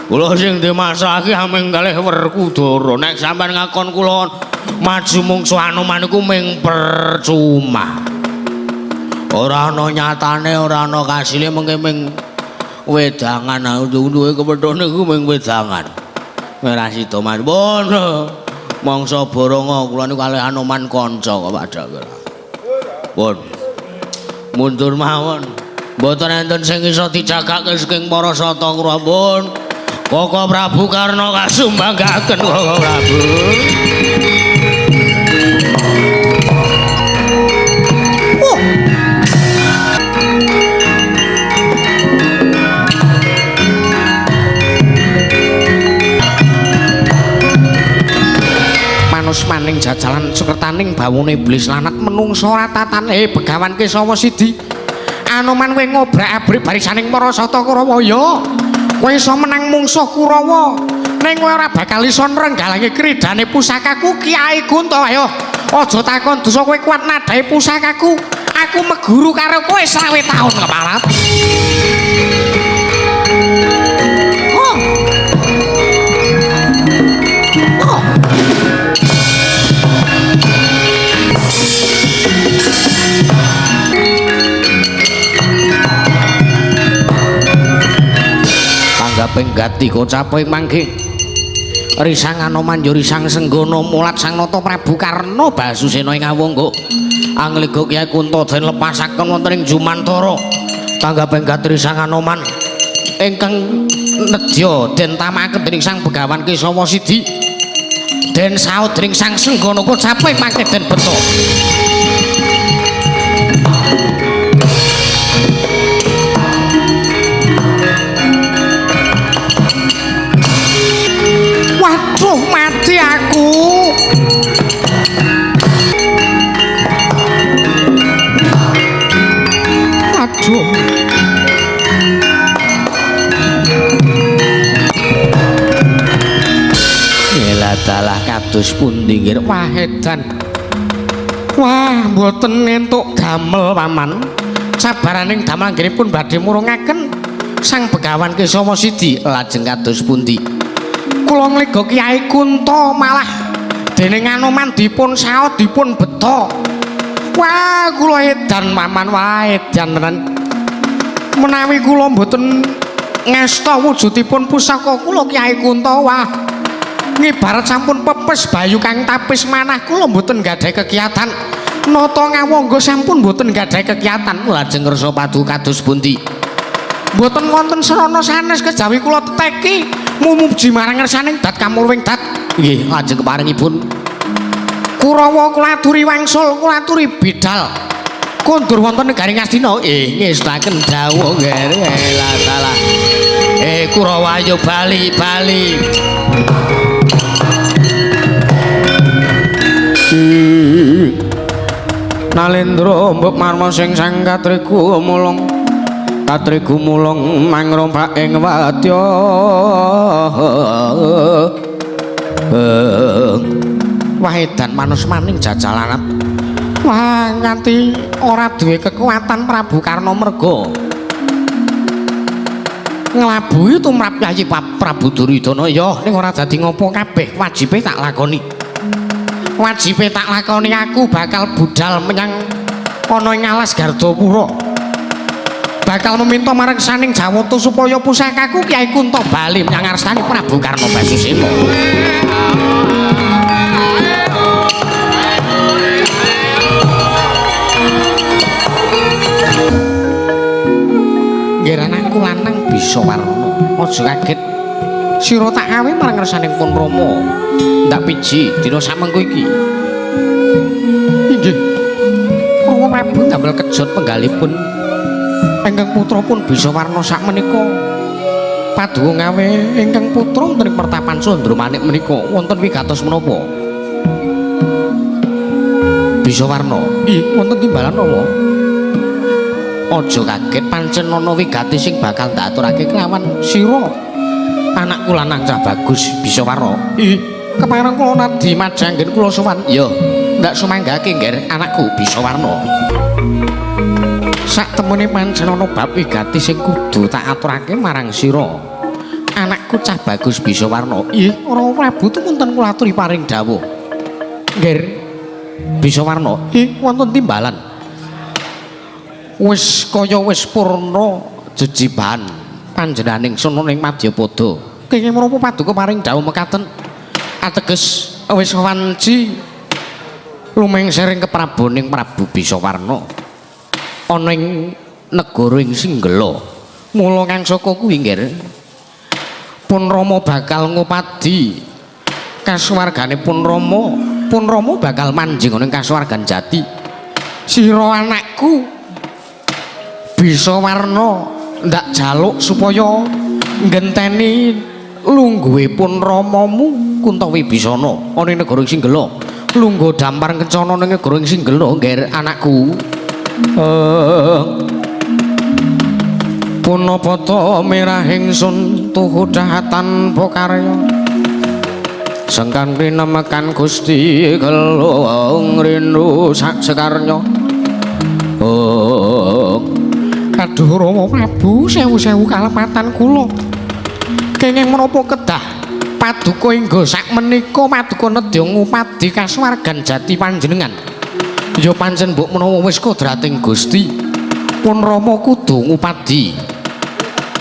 Kula sing duwe masalah iki aming kalih Werkudara. Nek sampean ngakon kula maju mungsuh Anoman niku ming percuma. Ora ana nyatane, ora ana kasile mengke ming wedangan. Unduhe kepethuk niku ming wedangan. Ora sida mawon. Mangsa boronga kula niku kalih Anoman kanca kok padha kula. Pun. Mundur mawon. Mboten enten sing iso dijagake saking para sata kula pun. Koko Prabu Karna kasumbanggaken Koko Prabu. Manus maning jajalan sukertaning bawone iblis lanat menungsa ratatane Begawan Kesawa Sidi. Anoman kowe ngobrak-abrik barisaning para sata Kurawa ya. Kowe iso menang mungsuh Kurawa. Ning kowe ora bakal iso nrenggalangi kridane pusakaku Kyai Kunta. Ayo, aja takon dosa kowe kuat nadhahi pusakaku. Aku meguru karo kowe 25 taun keparat. Oh. Oh. Tanggaping gati kocapo ing mangke. Risang Anoman yo risang Senggana mulat Sang Nata Prabu Karna Basusena ing Awangga. Angliga Kyai Kunta den lepasaken wonten ing Jumantara. Tanggaping gati Risang Anoman ingkang nedya den tamakaken dening Sang Begawan Kesawa Sidi. Den saut dening Sang Senggana kocapo ing mangke den beto. Waduh, mati aku. Aduh. Ngelah dalah kados pundi nggih. Wah edan. Wah, mboten entuk damel paman. Sabaraning damel anggenipun badhe murungaken Sang Begawan Kesawa Sidi lajeng kados pundi. Kula ngliga Kyai Kunta malah dening Anoman dipun saot dipun beto. Wah, kula edan paman, wah edan tenan. Menawi kula mboten ngasta wujudipun pusaka kula Kyai Kunta, wah ngibarat sampun pepes bayu kang tapis manah kula mboten gadhahi kekiyatan. Nata ngawangga sampun mboten gadhahi kekiyatan. Lajeng kersa paduka kados pundi? Mboten wonten srana sanes kejawi kula teteki mumuji marang ngersaning dat kamulwing dat. Nggih, lajeng keparingipun Kurawa kula aturi wangsul, kula aturi bidal kondur wonten negari Ngastina. Ngestaken dawuh nggih. Lah salah. Kurawa ayo bali bali. Nalendra mbok marma sing sang katriku mulung. Katriku mulung mangrompak ing wadya. Wah edan manus maning jajalanat. Wah nganti ora duwe kekuatan Prabu Karna merga nglabuhi tumrap Yayi Prabu Duryudana. Ya ning ora dadi ngopo kabeh wajibe tak lakoni. Wajibe tak lakoni, aku bakal budal menyang ana ing alas Gardapura. Bakal meminta marang saning Jawata supaya pusakaku Kyai Kunta bali menyang arstane Prabu Karna Basusena. Nggih anakku lanang bisa warna. Aja kaget. Sira tak awe marang ngersaning pun Rama. Ndak piji dina samengko iki. Inggih. Rama Prabu ndamel kejot penggalipun ingkang putra pun bisa warna sakmenika. Paduka ngawe ingkang putra wonten ing pertapan Candramanik menika wonten wigatos menapa? Bisa warna. Ih, wonten timbalan apa? Aja kaget, pancen ana wigati sing bakal ndak aturake kelawan sira. Anakku lanang cah bagus bisa warna. Ih, kepareng kula nadi majanggen kula sowan. Ya, ndak sumanggake ngger anakku bisa warna. Sak temene pancen ana bab wigati sing kudu tak aturake marang sira. Anakku cah bagus bisa warna. Ih, ora Prabu tumunten kula aturi paring dawuh. Ngger bisa warna. Ih, wonten timbalan. Wis kaya wis purna jejibahan panjenenganing sunan ing Madyapada. Kenging menapa paduka paring dawuh mekaten? Ateges wis wanci lumengsering kepraboning Prabu Bisawarna ana ing negara ing Singgela. Mula kang saka kuwi nggih Pun Rama bakal ngupadi kasuwargane Pun Rama. Pun Rama bakal manjing ana ing kasuwargan jati. Sira anakku bisa warna ndak jaluk supaya nggenteni Lungguhe pun ramamu Kunta Wibisana ana ing negara Singgela. Lungguh dampar kencana ning negara Singgela, ngger anakku. Punapa ta mirah ingsun tuhu dahatan pokarya. Sengkan rinemekan Gusti gelung rindu sak sekarnya. Oh. Aduh Rama Prabu, sewu-sewu kalepatan kula. Kenging menapa kedah paduka ingga sak menika paduka nedya ngupadi kasuwargan jati panjenengan. Ya pancen mbok menawa wis kodrating Gusti, pun Rama kudu ngupadi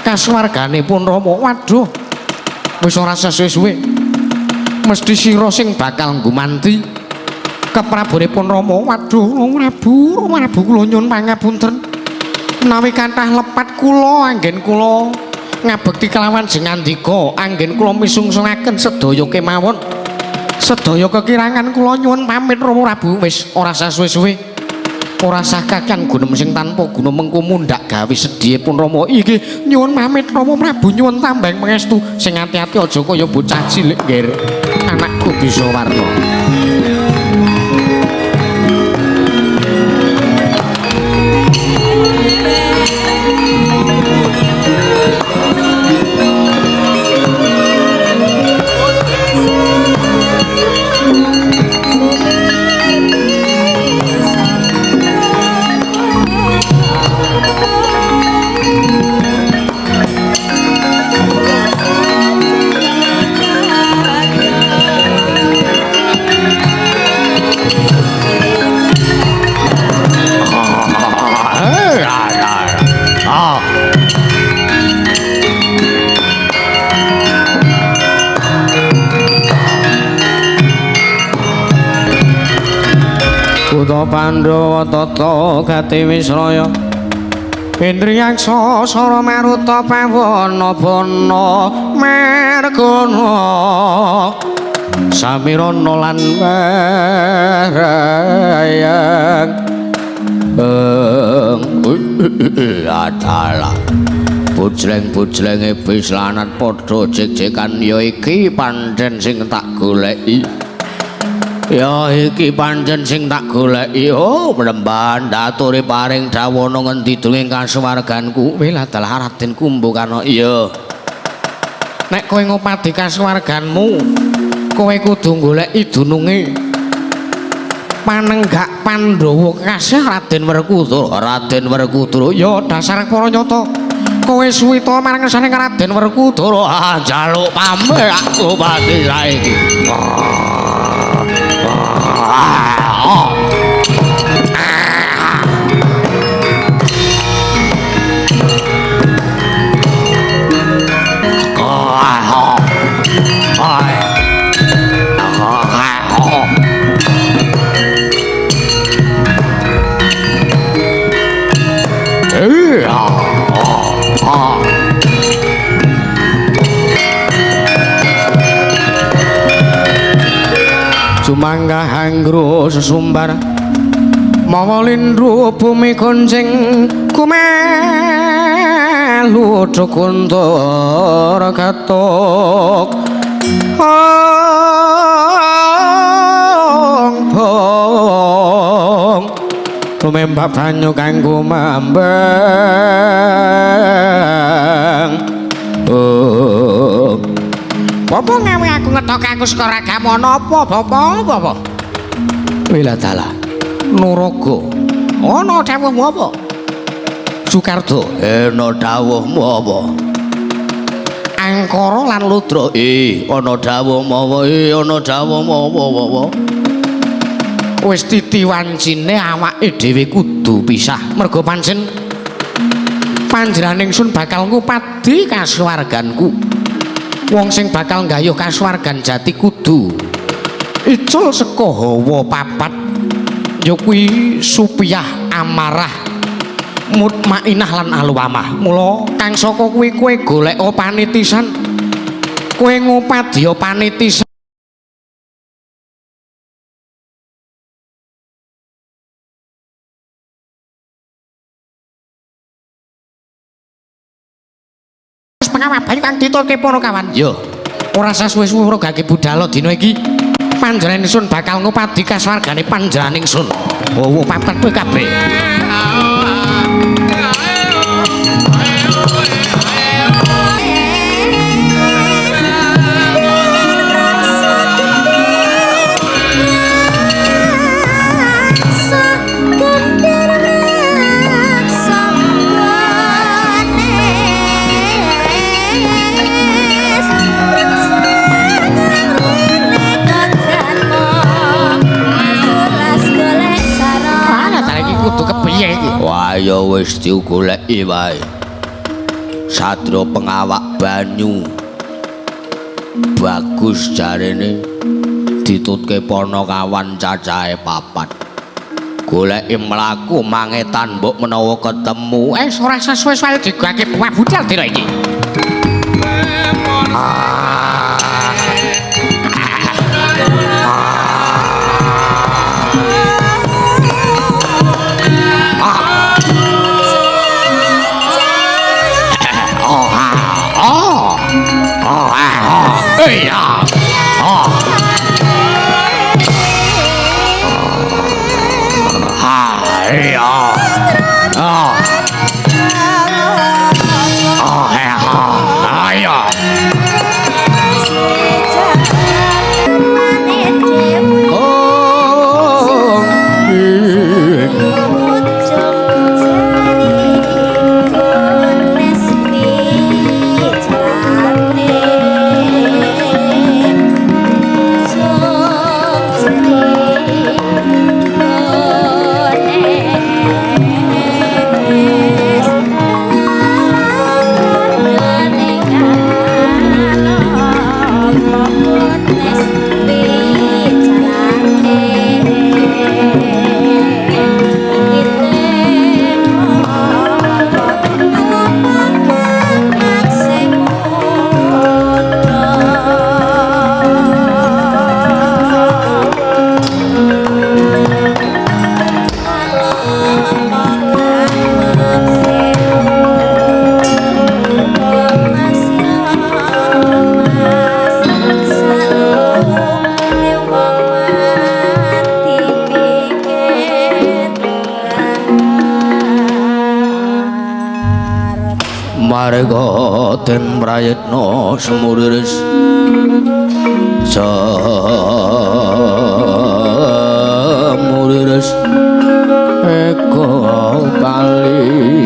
kasuwargane pun Rama. Waduh, wis ora sesuwe-suwe mesti sira sing bakal nggumanti keprabone pun Rama. Waduh Rama Prabu, Rama Prabu kula nyuwun pangapunten menawi kathah lepat kula anggen kula ngabekti kelawan jengandika, anggen kula misungsungaken sedaya kemawon, sedaya kekirangan kula nyuwun pamit Rama Prabu. Wis ora sah suwe-suwe, ora sah kakan gunem sing tanpa guna mengko mundhak gawe sedhihe pun Rama. Iki nyuwun pamit Rama Prabu, nyuwun tambahing pangestu sing ati-ati aja kaya bocah cilik ngger anakku bisa warna. Kutha Pandhawa tata gati wisraya Indriyaksa sara maruta pawana bana margana samirana lan warayang adalah bujleng-bujlenge bislanat padha jek-jekan ya iki pancen sing tak goleki. Ya iki pancen sing tak goleki. Oh, mremban daturi paring dawana ngendi dunging kasuwarganku. Wilah dalah Raden Kumbakarna. Iya. Nek kowe ngopadi kasuwarganmu, kowe kudu goleki dununge panenggak Pandhawa kasih Raden Werkudara. Raden Werkudara. Ya dasar para nyata. Kowe suwita marang ngersane Raden Werkudara. Ah, njaluk pamit aku pati saiki. Sumangga hanggro sesumbar mawa lindru bumi goncing kumelu kuntur katuk ong bong tumembak banyu kanggo mambang. Oh. Bapak ngawe aku ngetok aku saka ragamu ana apa bapak apa? Wiladala Nuraga ana dawuhmu apa? Sukardo ana dawuhmu apa? Angkara lan Ludra ana dawuhmu apa? Ana dawuhmu apa? Wis titi wancine awake dhewe kudu pisah mergo pancen panjenengan ingsun bakal ngupadi kasuwarganku. Wong sing bakal nggayuh kasuwargan jati kudu icul saka hawa papat ya kuwi supiyah amarah mutmainah lan alwamah. Mula kang saka kuwi kowe golek panitisan, kowe ngupadya panitisan pengawak banyu kang diturke para kawan. Yo. Ora sasuwe-suwe ora gage budhal dina iki. Panjenengan ingsun bakal ngupadi kasuwargane panjenengan ingsun. Oh, papat kowe kabeh. Wah ya wis digoleki wae. Sadra pengawak banyu. Bagus jarene ditutke Panakawan cacahe 4. Goleki mlaku mangetan mbok menawa ketemu. Ora sesuai digake buah budal dina iki. Marga den prayitna semuriris semuriris eko kali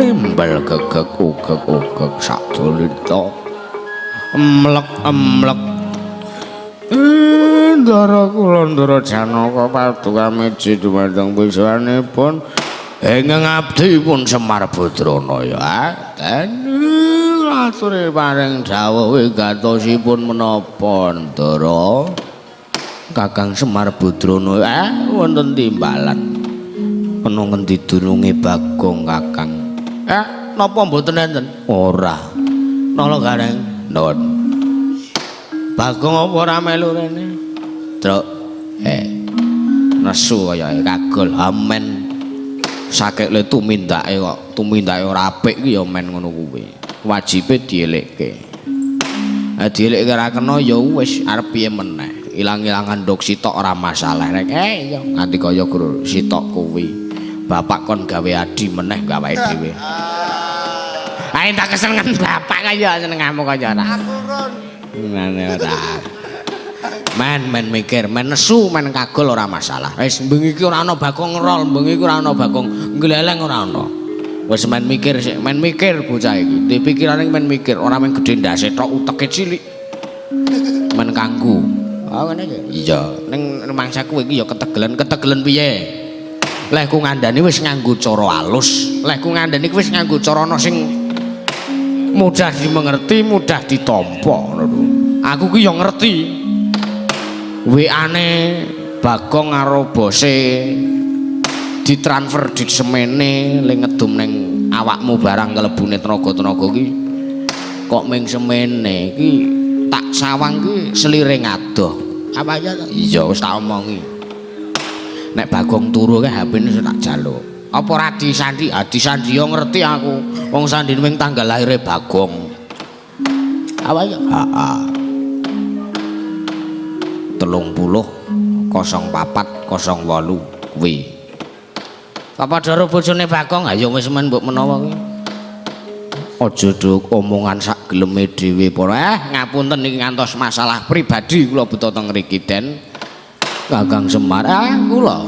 embel gegek ugek ugek sadulita emlek emlek ndara kula ndara Janaka paduka miji dumateng pisanipun ingkang abdi pun Semar Badranaya den aturi paring dawuh wigatosipun menapa ndara Kakang Semar Badranaya wonten timbalan ana ngendi dununge Bagong Kakang napa mboten enten ora nala gareng nuwun. Bagong apa ora melu rene? Truk. Nesu kaya kagol amen. Sakek le tumindake kok, tumindake ora apik iki ya men ngono kuwi. Wajibe dielekke. Ha dielekke ora kena ya wis arep piye meneh. Ilang-ilangan nduk sitok ora masalah rek. Ya nganti kaya guru sitok kuwi. Bapak kon gawe adi meneh gawe dhewe. Ayo tak kesenengan bapak kaya senengamu kaya ora. Aku ron. Ngene ora. Men mikir, men nesu, men kagol ora masalah. Wis bengi iki ora ana Bagong ngerol, bengi iki ora ana Bagong ngleleng ora ana. Wis men mikir sik, men mikir bocah iki. Di pikirane men mikir, ora men gedhe ndase tok uteke cilik. Men kanggo. Ah ngene iki. Iya, ning mangsaku iki ya ketegelen, ketegelen piye? Lehku ngandani wis nganggo cara alus. Lehku ngandani wis nganggo cara ana sing mudah dimengerti, mudah ditampa ngono lho. Aku ki ya ngerti. WA-ne Bagong karo bose ditransfer dit semene le ngedum ning awakmu barang kelebune tenaga-tenaga ki kok ming semene iki tak sawang ki seliring adoh. Apa ya? Iya wis tak omongi. Nek Bagong turu kae HP-ne tak jaluk. Apa ora disandi? Ah disandi yo ngerti aku. Wong sandine wing tanggal lahire Bagong. Apa ya? Heeh. 30 04 08 kuwi. Apa daro bojone Bagong? Ayo wis men mbok menawa kuwi. Aja duk omongan sak geleme dhewe para. Ngapunten iki ngantos masalah pribadi kula beto teng mriki Den. Kakang Semar, kula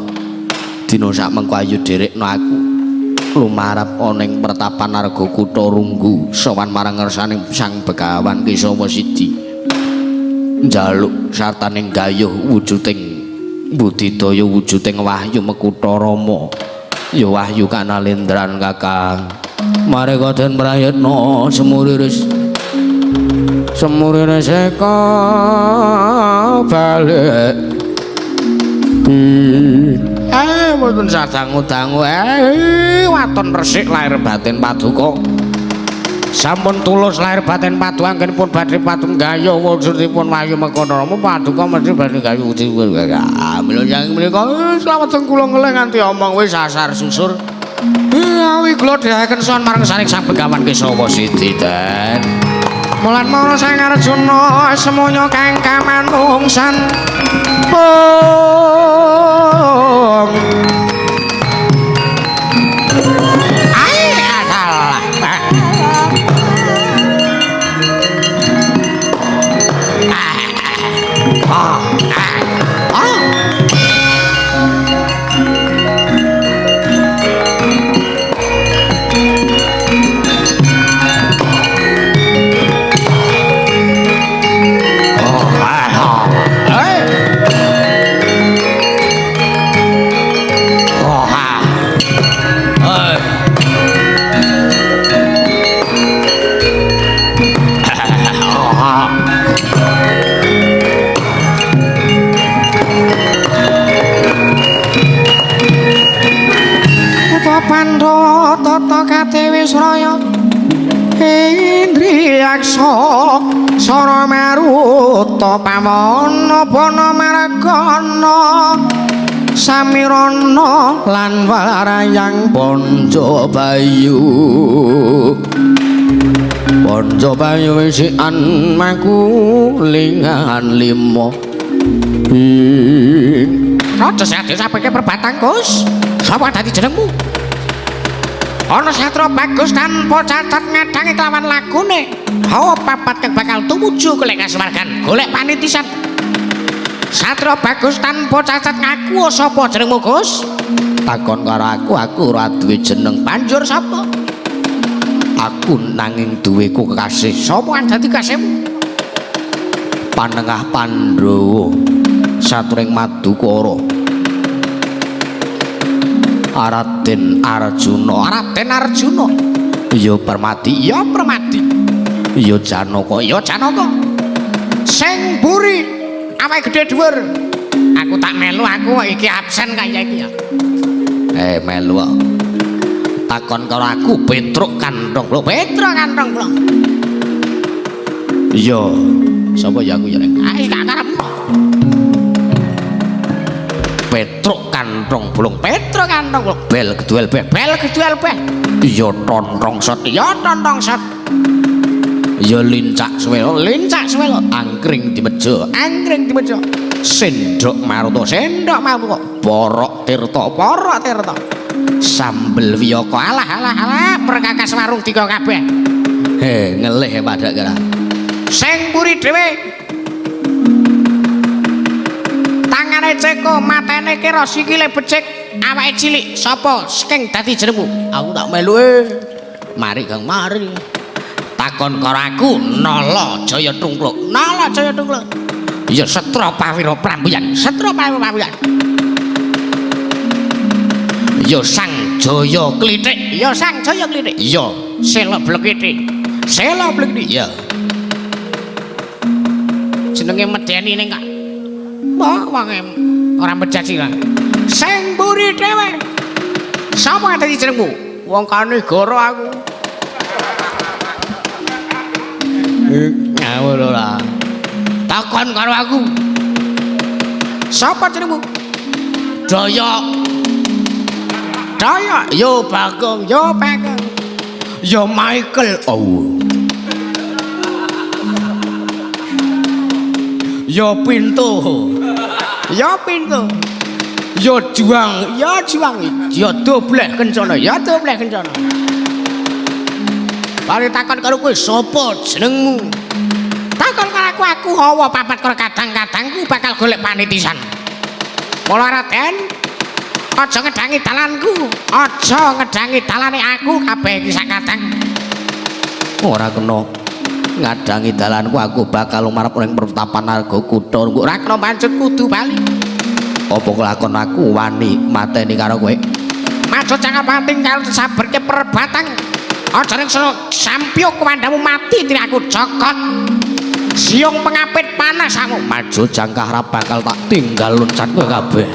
dina sak mengko ayo dherekno aku. Lumarap ana ing pertapan Arga Kutha Runggu sowan marang ngersane Sang Begawan Kesawa Sidi. Njaluk sartaning gayuh wujuding budidaya wujuding wahyu Mekutha Rama. Ya wahyu kanalendran Kakang. Mareka den prayitna semuriris. Semuriris eka balik. Mboten sadangu-dangu. Waton resik lahir batin paduka. Sampun tulus lahir batin padu anggenipun badhe patung gayuh wujudipun wahyu Mekutha Rama paduka mesti badhe gayuh wujudipun. Mila yang menika slamet kula ngelih nganti omong wis asar susur. Awi kula dhehaken sowan marang saring Sang Begawan Kesawa Sidi Den. Mulan mara Sang Arjuna semono kang kamanungsan. Pung. Ai adalah. Pandha tata katewi sraya Indriyaksa sara maruta pawana bana margana samirana lan warayang Pancabayu. Pancabayu wisikan makulingan lima. Raja Sadya sapeke perbatang Gus. Sapa dadi jenengmu? Ana satra bagus tanpa cacat ngadangi kelawan lagune. Hawa papat kang bakal tumuju golek kasuwargan, golek panitisan. Satra bagus tanpa cacat ngaku sapa jenengmu Gus? Takon karo aku, aku ora duwe jeneng. Banjur sapa? Aku nanging duwe kekasih. Sapa kang dadi kasihmu? Panengah Pandhawa saturing Madukara. Raden Arjuna, Raden Arjuna. Ya Permadi, ya Permadi. Ya Janaka, ya Janaka. Sing mburi awake gedhe dhuwur. Aku tak melu, aku iki absen kaya iki ya. Melu kok. Takon karo aku Petruk Kantong. Lho, Petruk Kantong lho. Iya. Sapa ya aku ya? Ah, gak karepmu. Petruk Kantong Blung, Petruk Kantong Blung, bel keduel bel, bel keduel bel. Iya tontong sot, iya tontong sot. Iya lincak suwelo, lincak suwelo. Angkring di meja, angkring di meja. Sendok maruta, sendok maruta. Borok tirta, borok tirta. Sambel wiyaka, alah alah alah, perkakas warung dika kabeh. Ngelih padak kira. Sing mburi dhewe. Tangane ceko, matene kira sikile becik, awake cilik. Sapa sing dadi jenengmu? Aku tak melu. Mari Kang, mari. Takon karo aku Nala Jaya Tungkluk. Nala Jaya Tungkluk. Ya Setra Pawira Prambuyan, Setra Pawira Prambuyan. Ya Sang Jaya Klithik, ya Sang Jaya Klithik. Ya Sela Blekithik. Sela Blekithik. Ya. Jenenge medeni ning kak. Wah, wonge ora mejaji lah. Sing mburi dhewe. Sapa dadi jenengmu? Wong Kanigara aku. Ngawur ora. Takon karo aku. Sapa jenengmu? Doyok. Doyok, yo Bagong, yo Bagong. Yo Michael. Oh. Yo Pinto. Yo Pinto. Yo Juang, yo Juang. Yo Dobleh Kencana, yo Dobleh Kencana. Bali takon karo kowe sapa jenengmu? Takon karo aku, aku hawa papat karo kadang-kadangku bakal golek panitisan. Mula Raden, aja ngedangi dalanku, aja ngedangi dalane aku kabeh iki sak kadang. Ora kena ngadangi dalanku, aku bakal lumarep ning pertapan Arga Kutha. Ora kena mancut kudu bali. Apa kelakon aku wani mateni karo kowe? Maksud jangan pating kalau saberke perbatang. Aja ning sampyuk kuwandamu mati dene aku cokot. Siung pengapit panas aku. Maju jangkah ra bakal tak tinggal loncat kowe kabeh.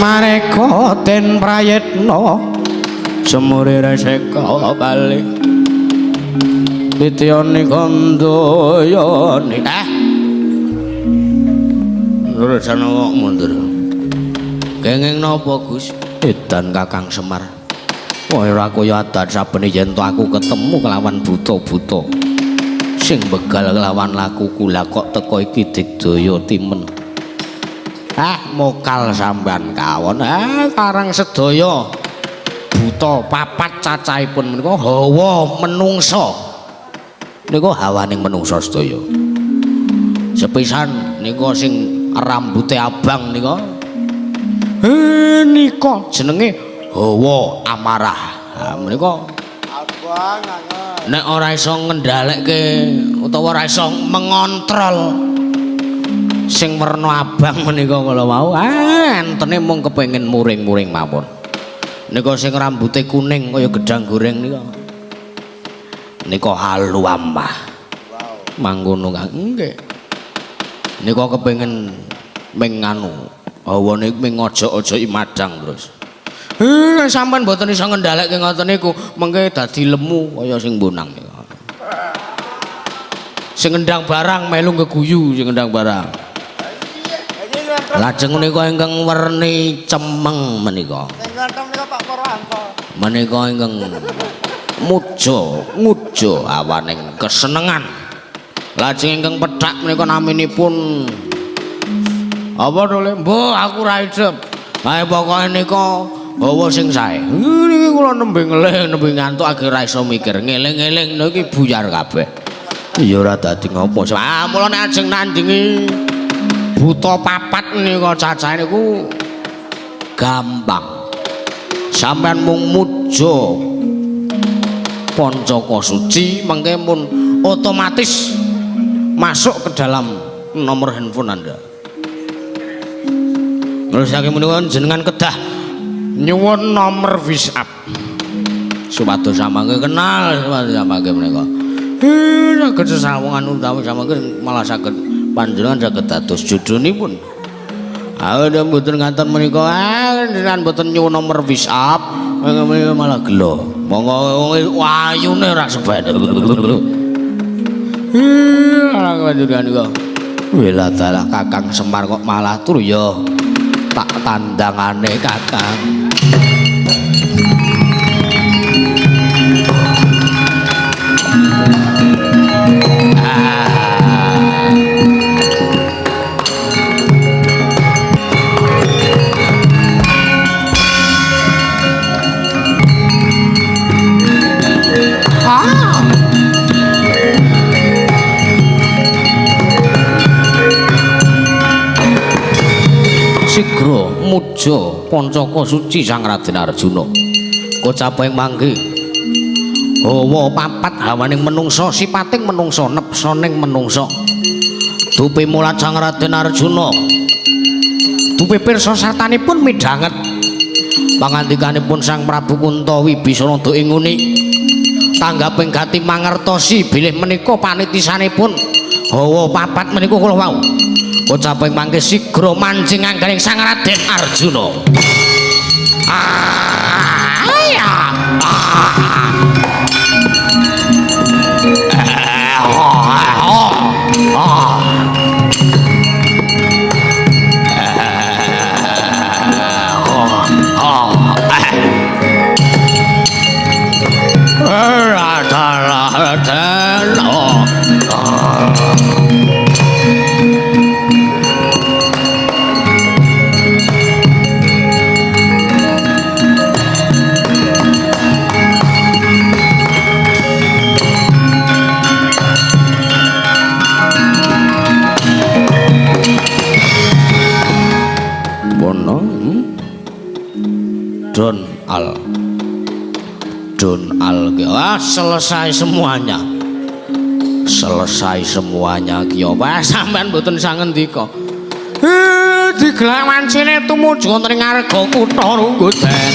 Mareka den prayitna semure reseka bali titiyane kandayane. Nurjana kok mundur. Kenging napa, Gus? Edan Kakang Semar. Wah, ora kaya adan sabene yen to aku ketemu kelawan buta-buta sing begal kelawan lakuku, lah kok teko iki digdaya timen. Ah, mokal sampean kawon. Ah, karang sedaya buta papat cacahipun menika hawa menungsa. Nika hawaning menungsa sedaya. Sepisan nika sing rambute abang nika. Nika jenenge hawa amarah. Ha menika abang angen. Nek ora iso ngendhalekke utawa ora iso mengontrol sing werna abang menika kala wau, entene mung kepengin muring-muring mawon. Nika sing rambute kuning kaya gedang goreng nika. Nika halu amah. Mangkono Kang. Nggih. Nika kepengin ming nganu, hawane ming ngojok-ojoki madang terus. Sampean mboten iso ngendhalekke ngoten niku, mengke dadi lemu kaya sing bonang niku. Sing ngendang barang melu ngeguyu sing ngendang barang. Lajeng menika ingkang werni cemeng menika. Sing ganteng menika Pak Purwanto. Menika ingkang muja nguja awaning kesenengan. Lajeng ingkang pethak menika naminipun apa to Le? Mbah aku ra idep. Ae pokoke nika hawa sing sae. Niki kula nembe ngelih, nembe ngantuk age ra iso mikir. Ngeling-eling niki buyar kabeh. Ya ora dadi ngopo. Ah mula nek ajeng nandingi buta papat nika cacahe niku gampang. Sampeyan mung muja Pancaka Suci mengke pun otomatis masuk ke dalam nomor handphone Anda. Terus saking menika jenengan kedah nyuwun nomor WhatsApp. Supados samangke kenal, supados samangke menika. Saged sesawungan utawi samangke malah saged panjenengan saged dados jodhonipun. Ah mboten nganten menika, jenengan mboten nyuwun nomor WhatsApp, menika malah gelo. Monggo wayune ora seben. Panjenengan niku. Wela dalah Kakang Semar kok malah turu ya. Tak tandangane Kakang. Sigra muja Pancaka Suci Sang Raden Arjuna. Kocaping mangke hawa papat hawaning menungsa, sipating menungsa, nepsoning menungsa. Dupi mulat Sang Raden Arjuna. Dupi pirsa sartanipun midhanget pangandikanipun Sang Prabu Kunta Wibisana ing nguni. Tanggaping gati mangertosi bilih menika panitisanipun hawa papat menika kula wau. Kocaping mangke sigra mancing anggaring Sang Raden Arjuna. Don Al, Don Al, selesai semuanya, selesai semuanya. Ki apa sampean mboten sangendika? Digelar wancine tumuju wonten ing ngarga kutha Runggudan.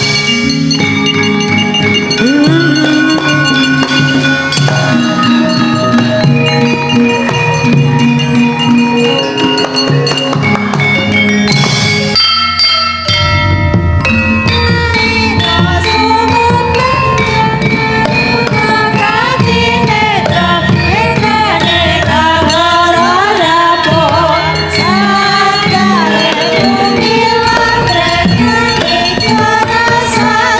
Rasa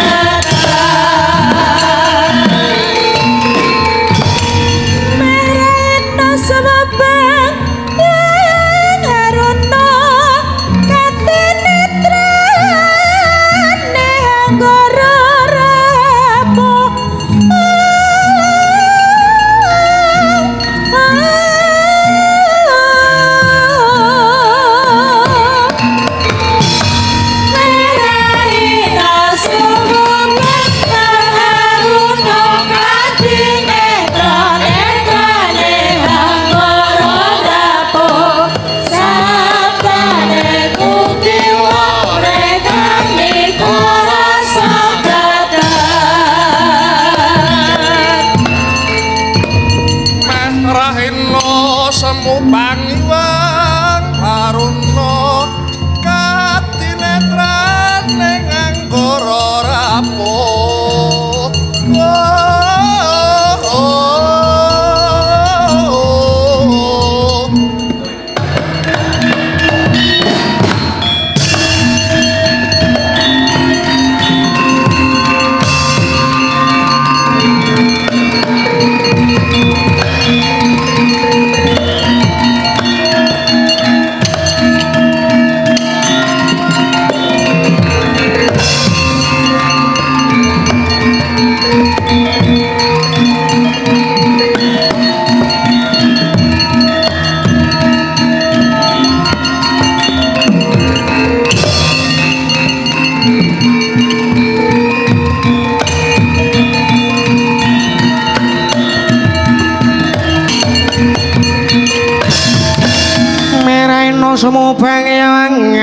Bang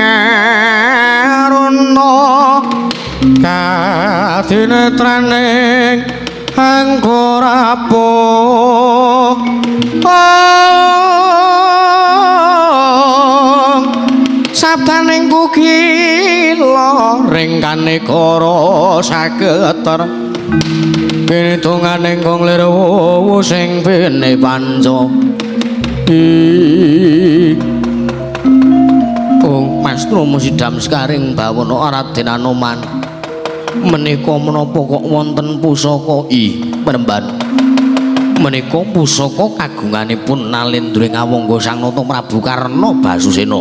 Aruna kadinetraning angkara sabdaning kukila ring kanegara sageter pinitungane kang lirwu sing bene panca. Oh Mas Truma Sidam Sekaring Bawana Raden Anoman menika menapa kok wonten pusaka Penemban menika pusaka kagunganipun Nalendra Ngawangga Sang Nata Prabu Karna Basusena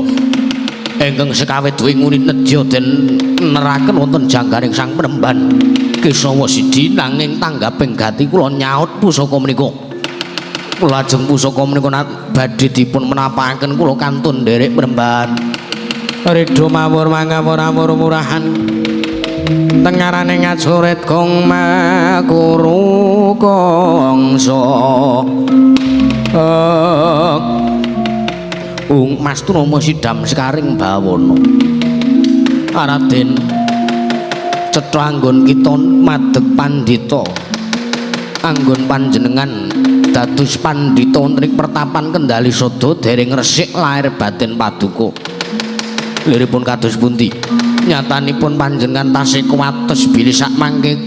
ingkang sekawit winguni nedya den neraken wonten janggaring Sang Penemban Kesawa Sidi nanging tanggaping gati kula nyaut pusaka menika. Lajeng pusaka menika badhe dipun menapakaken kula kantun nderek Penemban. Ridho mawur mangawur-awur murahan tengarane ngajoret gong makuru kongso. Ung Mas Truma Sidam Sekaring Bawana Raden cetha anggon kita madeg pandhita anggon panjenengan dados pandhita wonten ing pertapan Kendali Sada dereng resik lahir batin paduka. Liripun kados pundi nyatanipun panjenengan tasih kuwates bilih sakmangke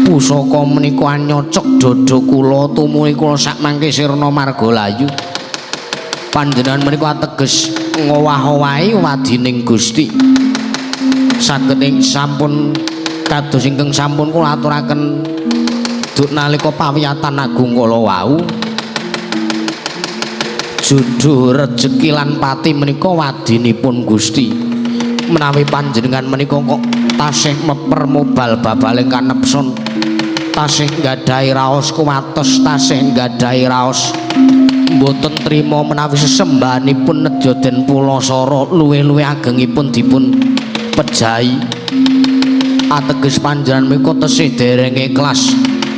pusaka menika anyocok dada kula tumuli kula sakmangke sirna marga layu. Panjenengan menika ateges ngowah-owahi wadining Gusti. Saged ing sampun kados ingkang sampun kula aturaken duk nalika pawiyatan agung kala wau. Judul rejeki lan pati menika wadinipun Gusti. Menawi panjenengan menika kok tasih meper mobal babaling kanepson, tasih nggadahi raos kuwates, tasih nggadahi raos mboten trima menawi sesembahanipun nedya den pulasara luwih-luwih agengipun dipun pejahi. Ateges panjenengan menika tesih dereng ikhlas,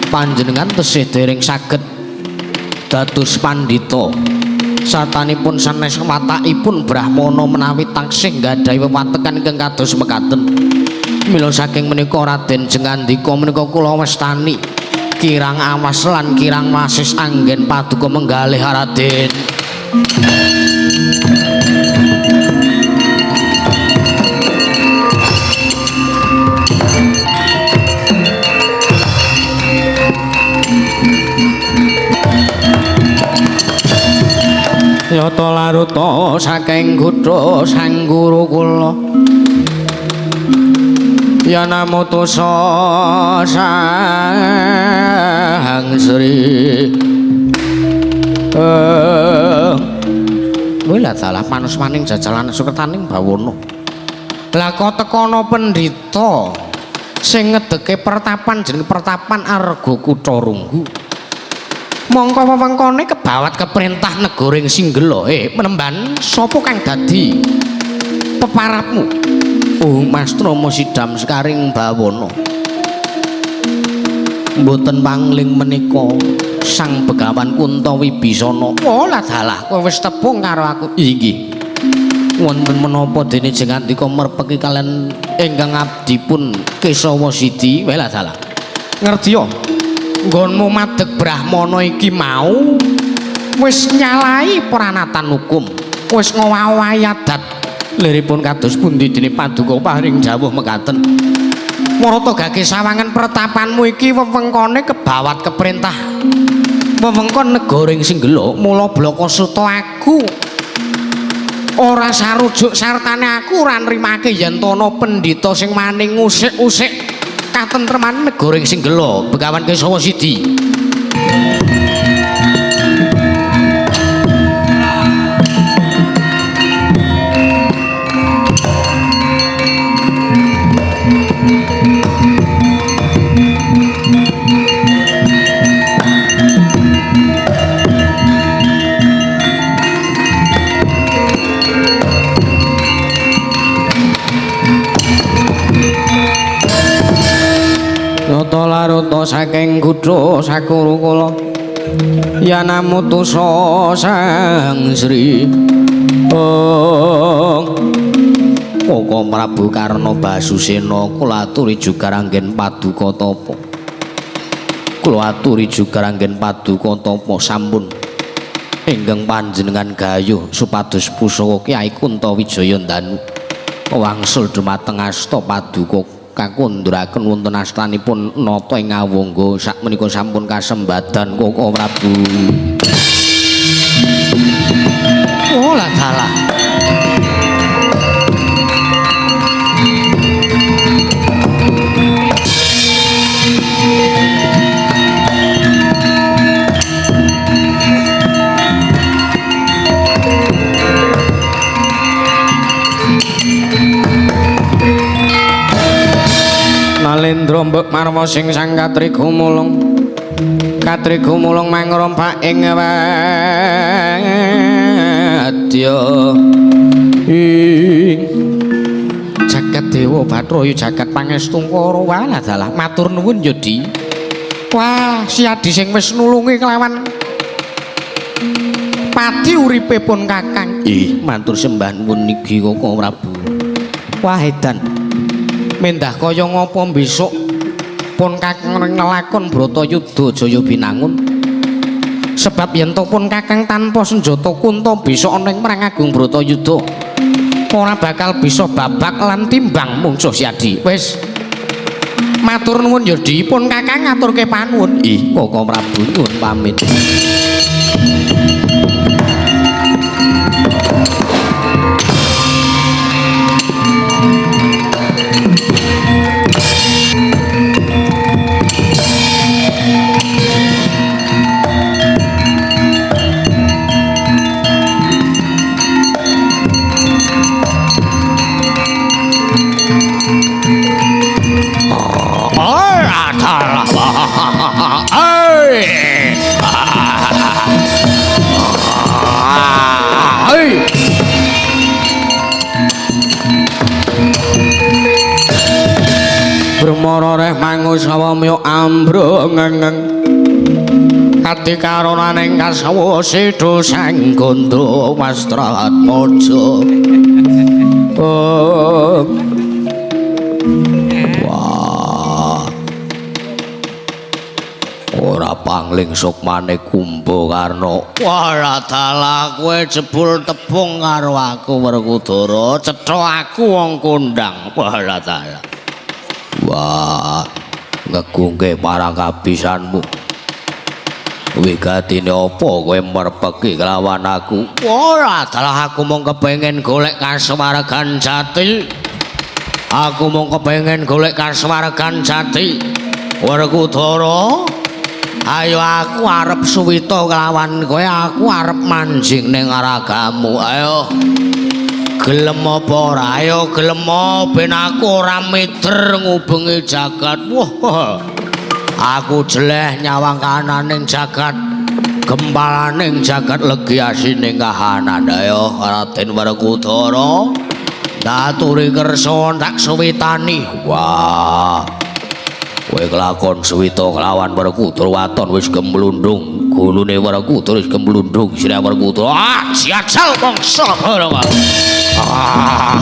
panjenengan tesih dereng saged dados pandhita. Satanipun sanes watakipun brahmana menawi taksih nggadahi wewatekan ingkang kados mekaten. Mila saking menika Raden Jengandika menika kula wastani kirang awas lan kirang wasis anggen paduka menggalih Raden. Yata laruta saking kutha sang guru kula yanamutusa sang sri. Wela dalah manusmaning jajalan sukertaning bawana. Lah kok tekono pendhita sing ngedeke pertapan jeneng pertapan Arga Kutha Runggu. Mongko wewengkone kebawat keperintah negara ing Singgela. Penemban sapa kang dadi peparapmu? Oh Mas Truma Sidam Sekaring Bawana. Mboten pangling menika Sang Begawan Kunta Wibisana. Oh lah dalah kowe wis tepung karo aku. Inggih. Wonten menapa dene Jengandika merpeki kalian ingkang abdipun Kesawa Sidi? Welah dalah. Ngerti yo. Nggonmu madeg brahmana iki mau wis nyalahi pranatan hukum, wis ngowahi adat. Liripun kados pundi dene paduka paring dawuh mekaten. Marata gage sawangan pertapanmu iki wewengkone kebawat keperintah wewengkon negara ing Singgela. Mula blaka suta aku ora sarujuk sartane aku ora nrimake yen ana pendhita sing maning ngusik-usik katentreman negara ing Singgela. Begawan Kesawa Sidi. Laruta saking kutha sakuru kula yanamutusa sang sri. Oh. Koko Prabu Karna Basusena kula aturi juga ranggen paduka tapa. Kula aturi juga ranggen paduka tapa sampun ingkang panjenengan gayuh supados pusaka Kyai Kuntawijaya Ndanu wangsul dumateng asta paduka kakundhuraken wonten astanipun nata ing Awangga sakmenika sampun kasembadan Koko Prabu. Oh lah dalah. Nalendra mbek marwa sing sang katrigumulung katrigumulung mangrompak ing wadya ing jagat dewa bathara jagat pangestungkara. Walah dalah matur nuwun ya Di. Wah si Adi sing wis nulungi kelawan pati uripe pun kakang. Ih matur sembah nuwun niki Koko Prabu. Wah edan mendah kaya ngapa besok pun kakang nglakon Bratayuda Jaya Binangun. Sebab yen to pun kakang tanpa senjata kunta besok ana ing Perang Agung Bratayuda ora bakal bisa babak lan timbang mungsuh Siadi. Wis matur nuwun ya Di, pun kakang ngaturke panuwun. Ih Koko Prabu nyuwun pamit. Brahmara reh mangusawa myo ambrongeng ati karonaning kasawa sedo sang gandha wastratmaja. Wah ora pangling sukmane Kumbakarna. Wah dalah kowe jebul tepung karo aku Werkudara, cetha aku wong kondang. Wah dalah. Wah ngegungke marang kabisanmu. Wigatine apa kowe merpeki kelawan aku? Ora dalah aku mung kepengin golek kasuwargan jati. Aku mung kepengin golek kasuwargan jati. Werkudara, ayo aku arep suwita kelawan kowe, aku arep manjing ning ragamu. Ayo gelem apa ora? Ayo gelem ben aku ora mider ngubengi jagat. Wah, aku jeleh nyawang kananing jagat, gempalaning jagat legi asining kahanan. Ayo Raden Werkudara, ngaturi kersa tak suwitani. Wah, kowe kelakon suwita kelawan Werkudara waton wis gemlundung. Gulune Werkudara wis gemlundung sirah Werkudara. Ah, siajal mangsa bareng. Ah.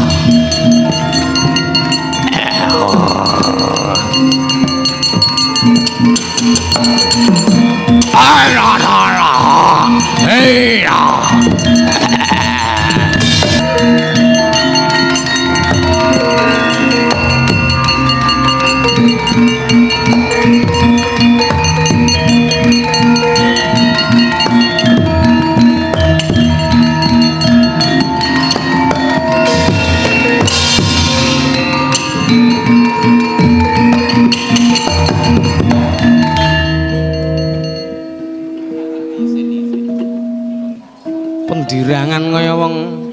Pendirangan kaya wong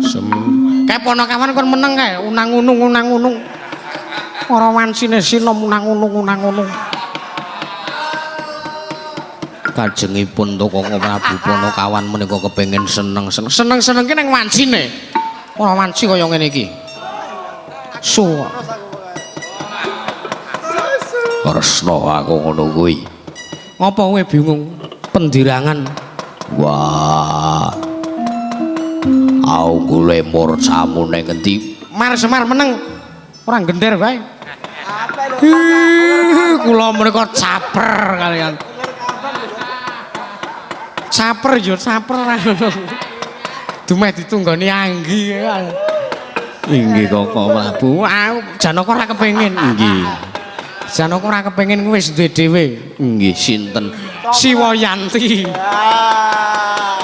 sem kae ponokawan kon meneng kae unang-unung unang-unung ora wancine sinom unang-unung unang-unung. Kajengipun Koko Prabu Ponokawan menika kepengin seneng-seneng seneng-seneng ki ning wancine ora wanci kaya ngene iki. Su Kresna aku ngono kuwi. Ngapa kowe bingung? Pendirangan. Wah. Aunggule murcamu ning ngendi? Mar Semar meneng. Ora gender wae. Apa lho? Kula menika caper kalian. Caper yo caper ora ngono. Dumeh ditunggoni Anggi. Inggih Koko Prabu. Aku Janaka ora kepengin. Nggih. Janaka ora kepengin kuwi wis duwe dhewe. Nggih sinten? Siwayanti. Ah.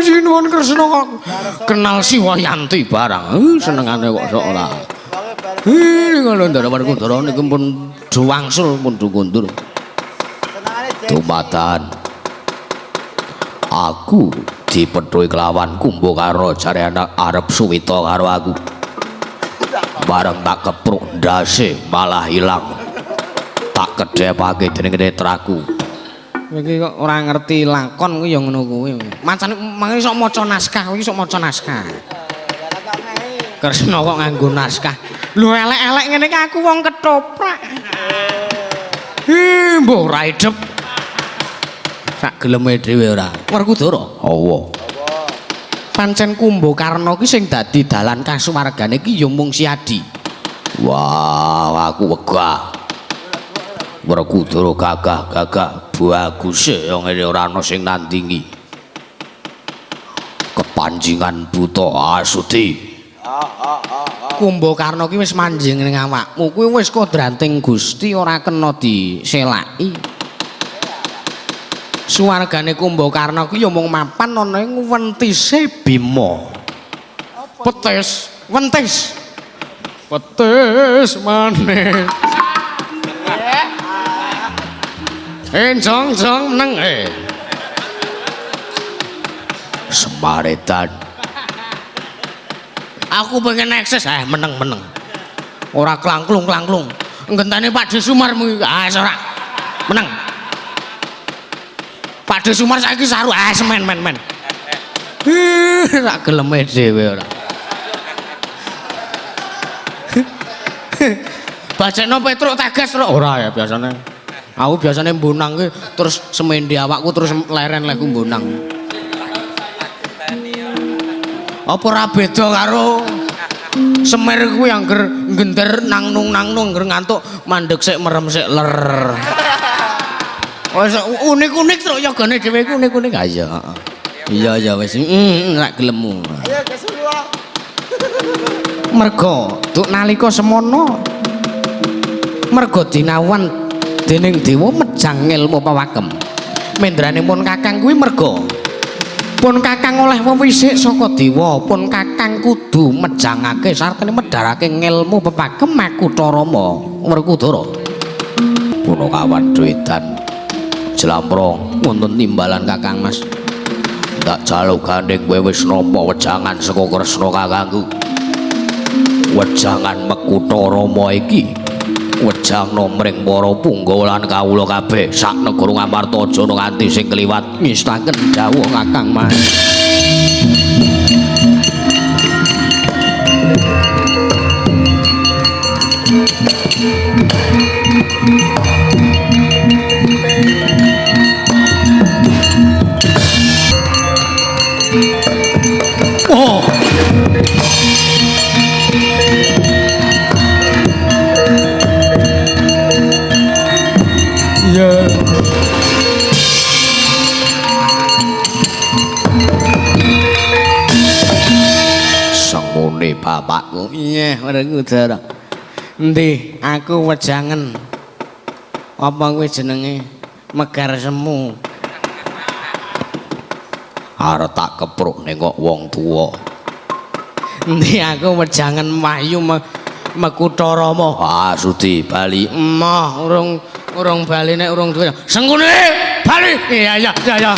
Sinuwun Kresna kok Kenal Siwayanti barang. Senengane kok sok ora. Ngono Ndara Werkudara niku pun duwangsul pun kundur. Senengane jeng. Dumadakan aku dipethuki kelawan Kumbakarna jare anak arep suwita karo aku. Bareng tak kepruk ndase malah ilang. Tak kedhepake dening netraku. Kowe iki kok ora ngerti lakon kuwi ya ngono kuwi. Macane mangi sok maca naskah, kuwi sok maca naskah. Kresna kok nganggo naskah. Lho elek-elek ngene iki aku wong ketoprak. Hi, mbuh ora idep. Sak geleme dhewe ora. Werkudara. Awa. Pancen Kumbakarna ki sing dadi dalan kasuwargane ki ya mung Siadi. Wah, aku wegah. Werkudara gagah-gagah baguse yang ngene ora ana sing nandingi. Kepanjingan buta Asuti. Kumbakarna ki wis manjing ning awakmu kuwi wis kodrating Gusti ora kena diselaki. Suwargane Kumbakarna ki ya mung mapan ana ing wentise Bima. Petis, wentis. Petis maneh. Jong-jong meneng eh. Semaretan. Aku pengen eksis meneng-meneng. Ora klangklung-klangklung. Ngenteni Pak De Sumar mu ah ora. Meneng. Pak De Sumar saiki saru ah semen men men. Rak geleme dhewe ora. Bacekno Petruk Tagas terus ora ya biasane. Aku biasane mbonang ki terus semendi awakku terus leren lek mbonang. Apa ora beda karo Semer kuwi angger ngender nang nung angger ngantuk mandek sik merem sik ler. Wis unik-unik truk yogane dhewe iku unik-unik. Ha iya. Iya ya wis. Rak gelemmu. Ayo kesuruh. Merga duk nalika semono merga dinawan dening dewa mejang ilmu pawakem. Mendrane pun kakang kuwi merga pun kakang oleh wewisik saka dewa, pun kakang kudu mejangake sartane medharake ngelmu pepakem Makutha Rama Werkudara. Punakawan Dwedan jlamprong wonten timbalan Kakang Mas. Tak jaluk gandeng kowe wis nampa wejangan saka Kresna kakangku. Wejangan Makutha Rama iki wejangna mring para punggawa lan kawula kabeh sak negara Ngamarta aja nganti sing kliwat Ngestaken dawuh Kakang Mas. Oh. Iya. Sengune bapakku. Iya, Werkudara. Endi aku wejangen. Apa kuwi jenenge? Megar Semu. Arep tak kepruk ning kok wong tuwa. Endi aku wejangen Wahyu Makutha Rama. Ah sudi bali. Emoh urung bali nek urung duwe. Sengkune bali. Iya iya iya iya.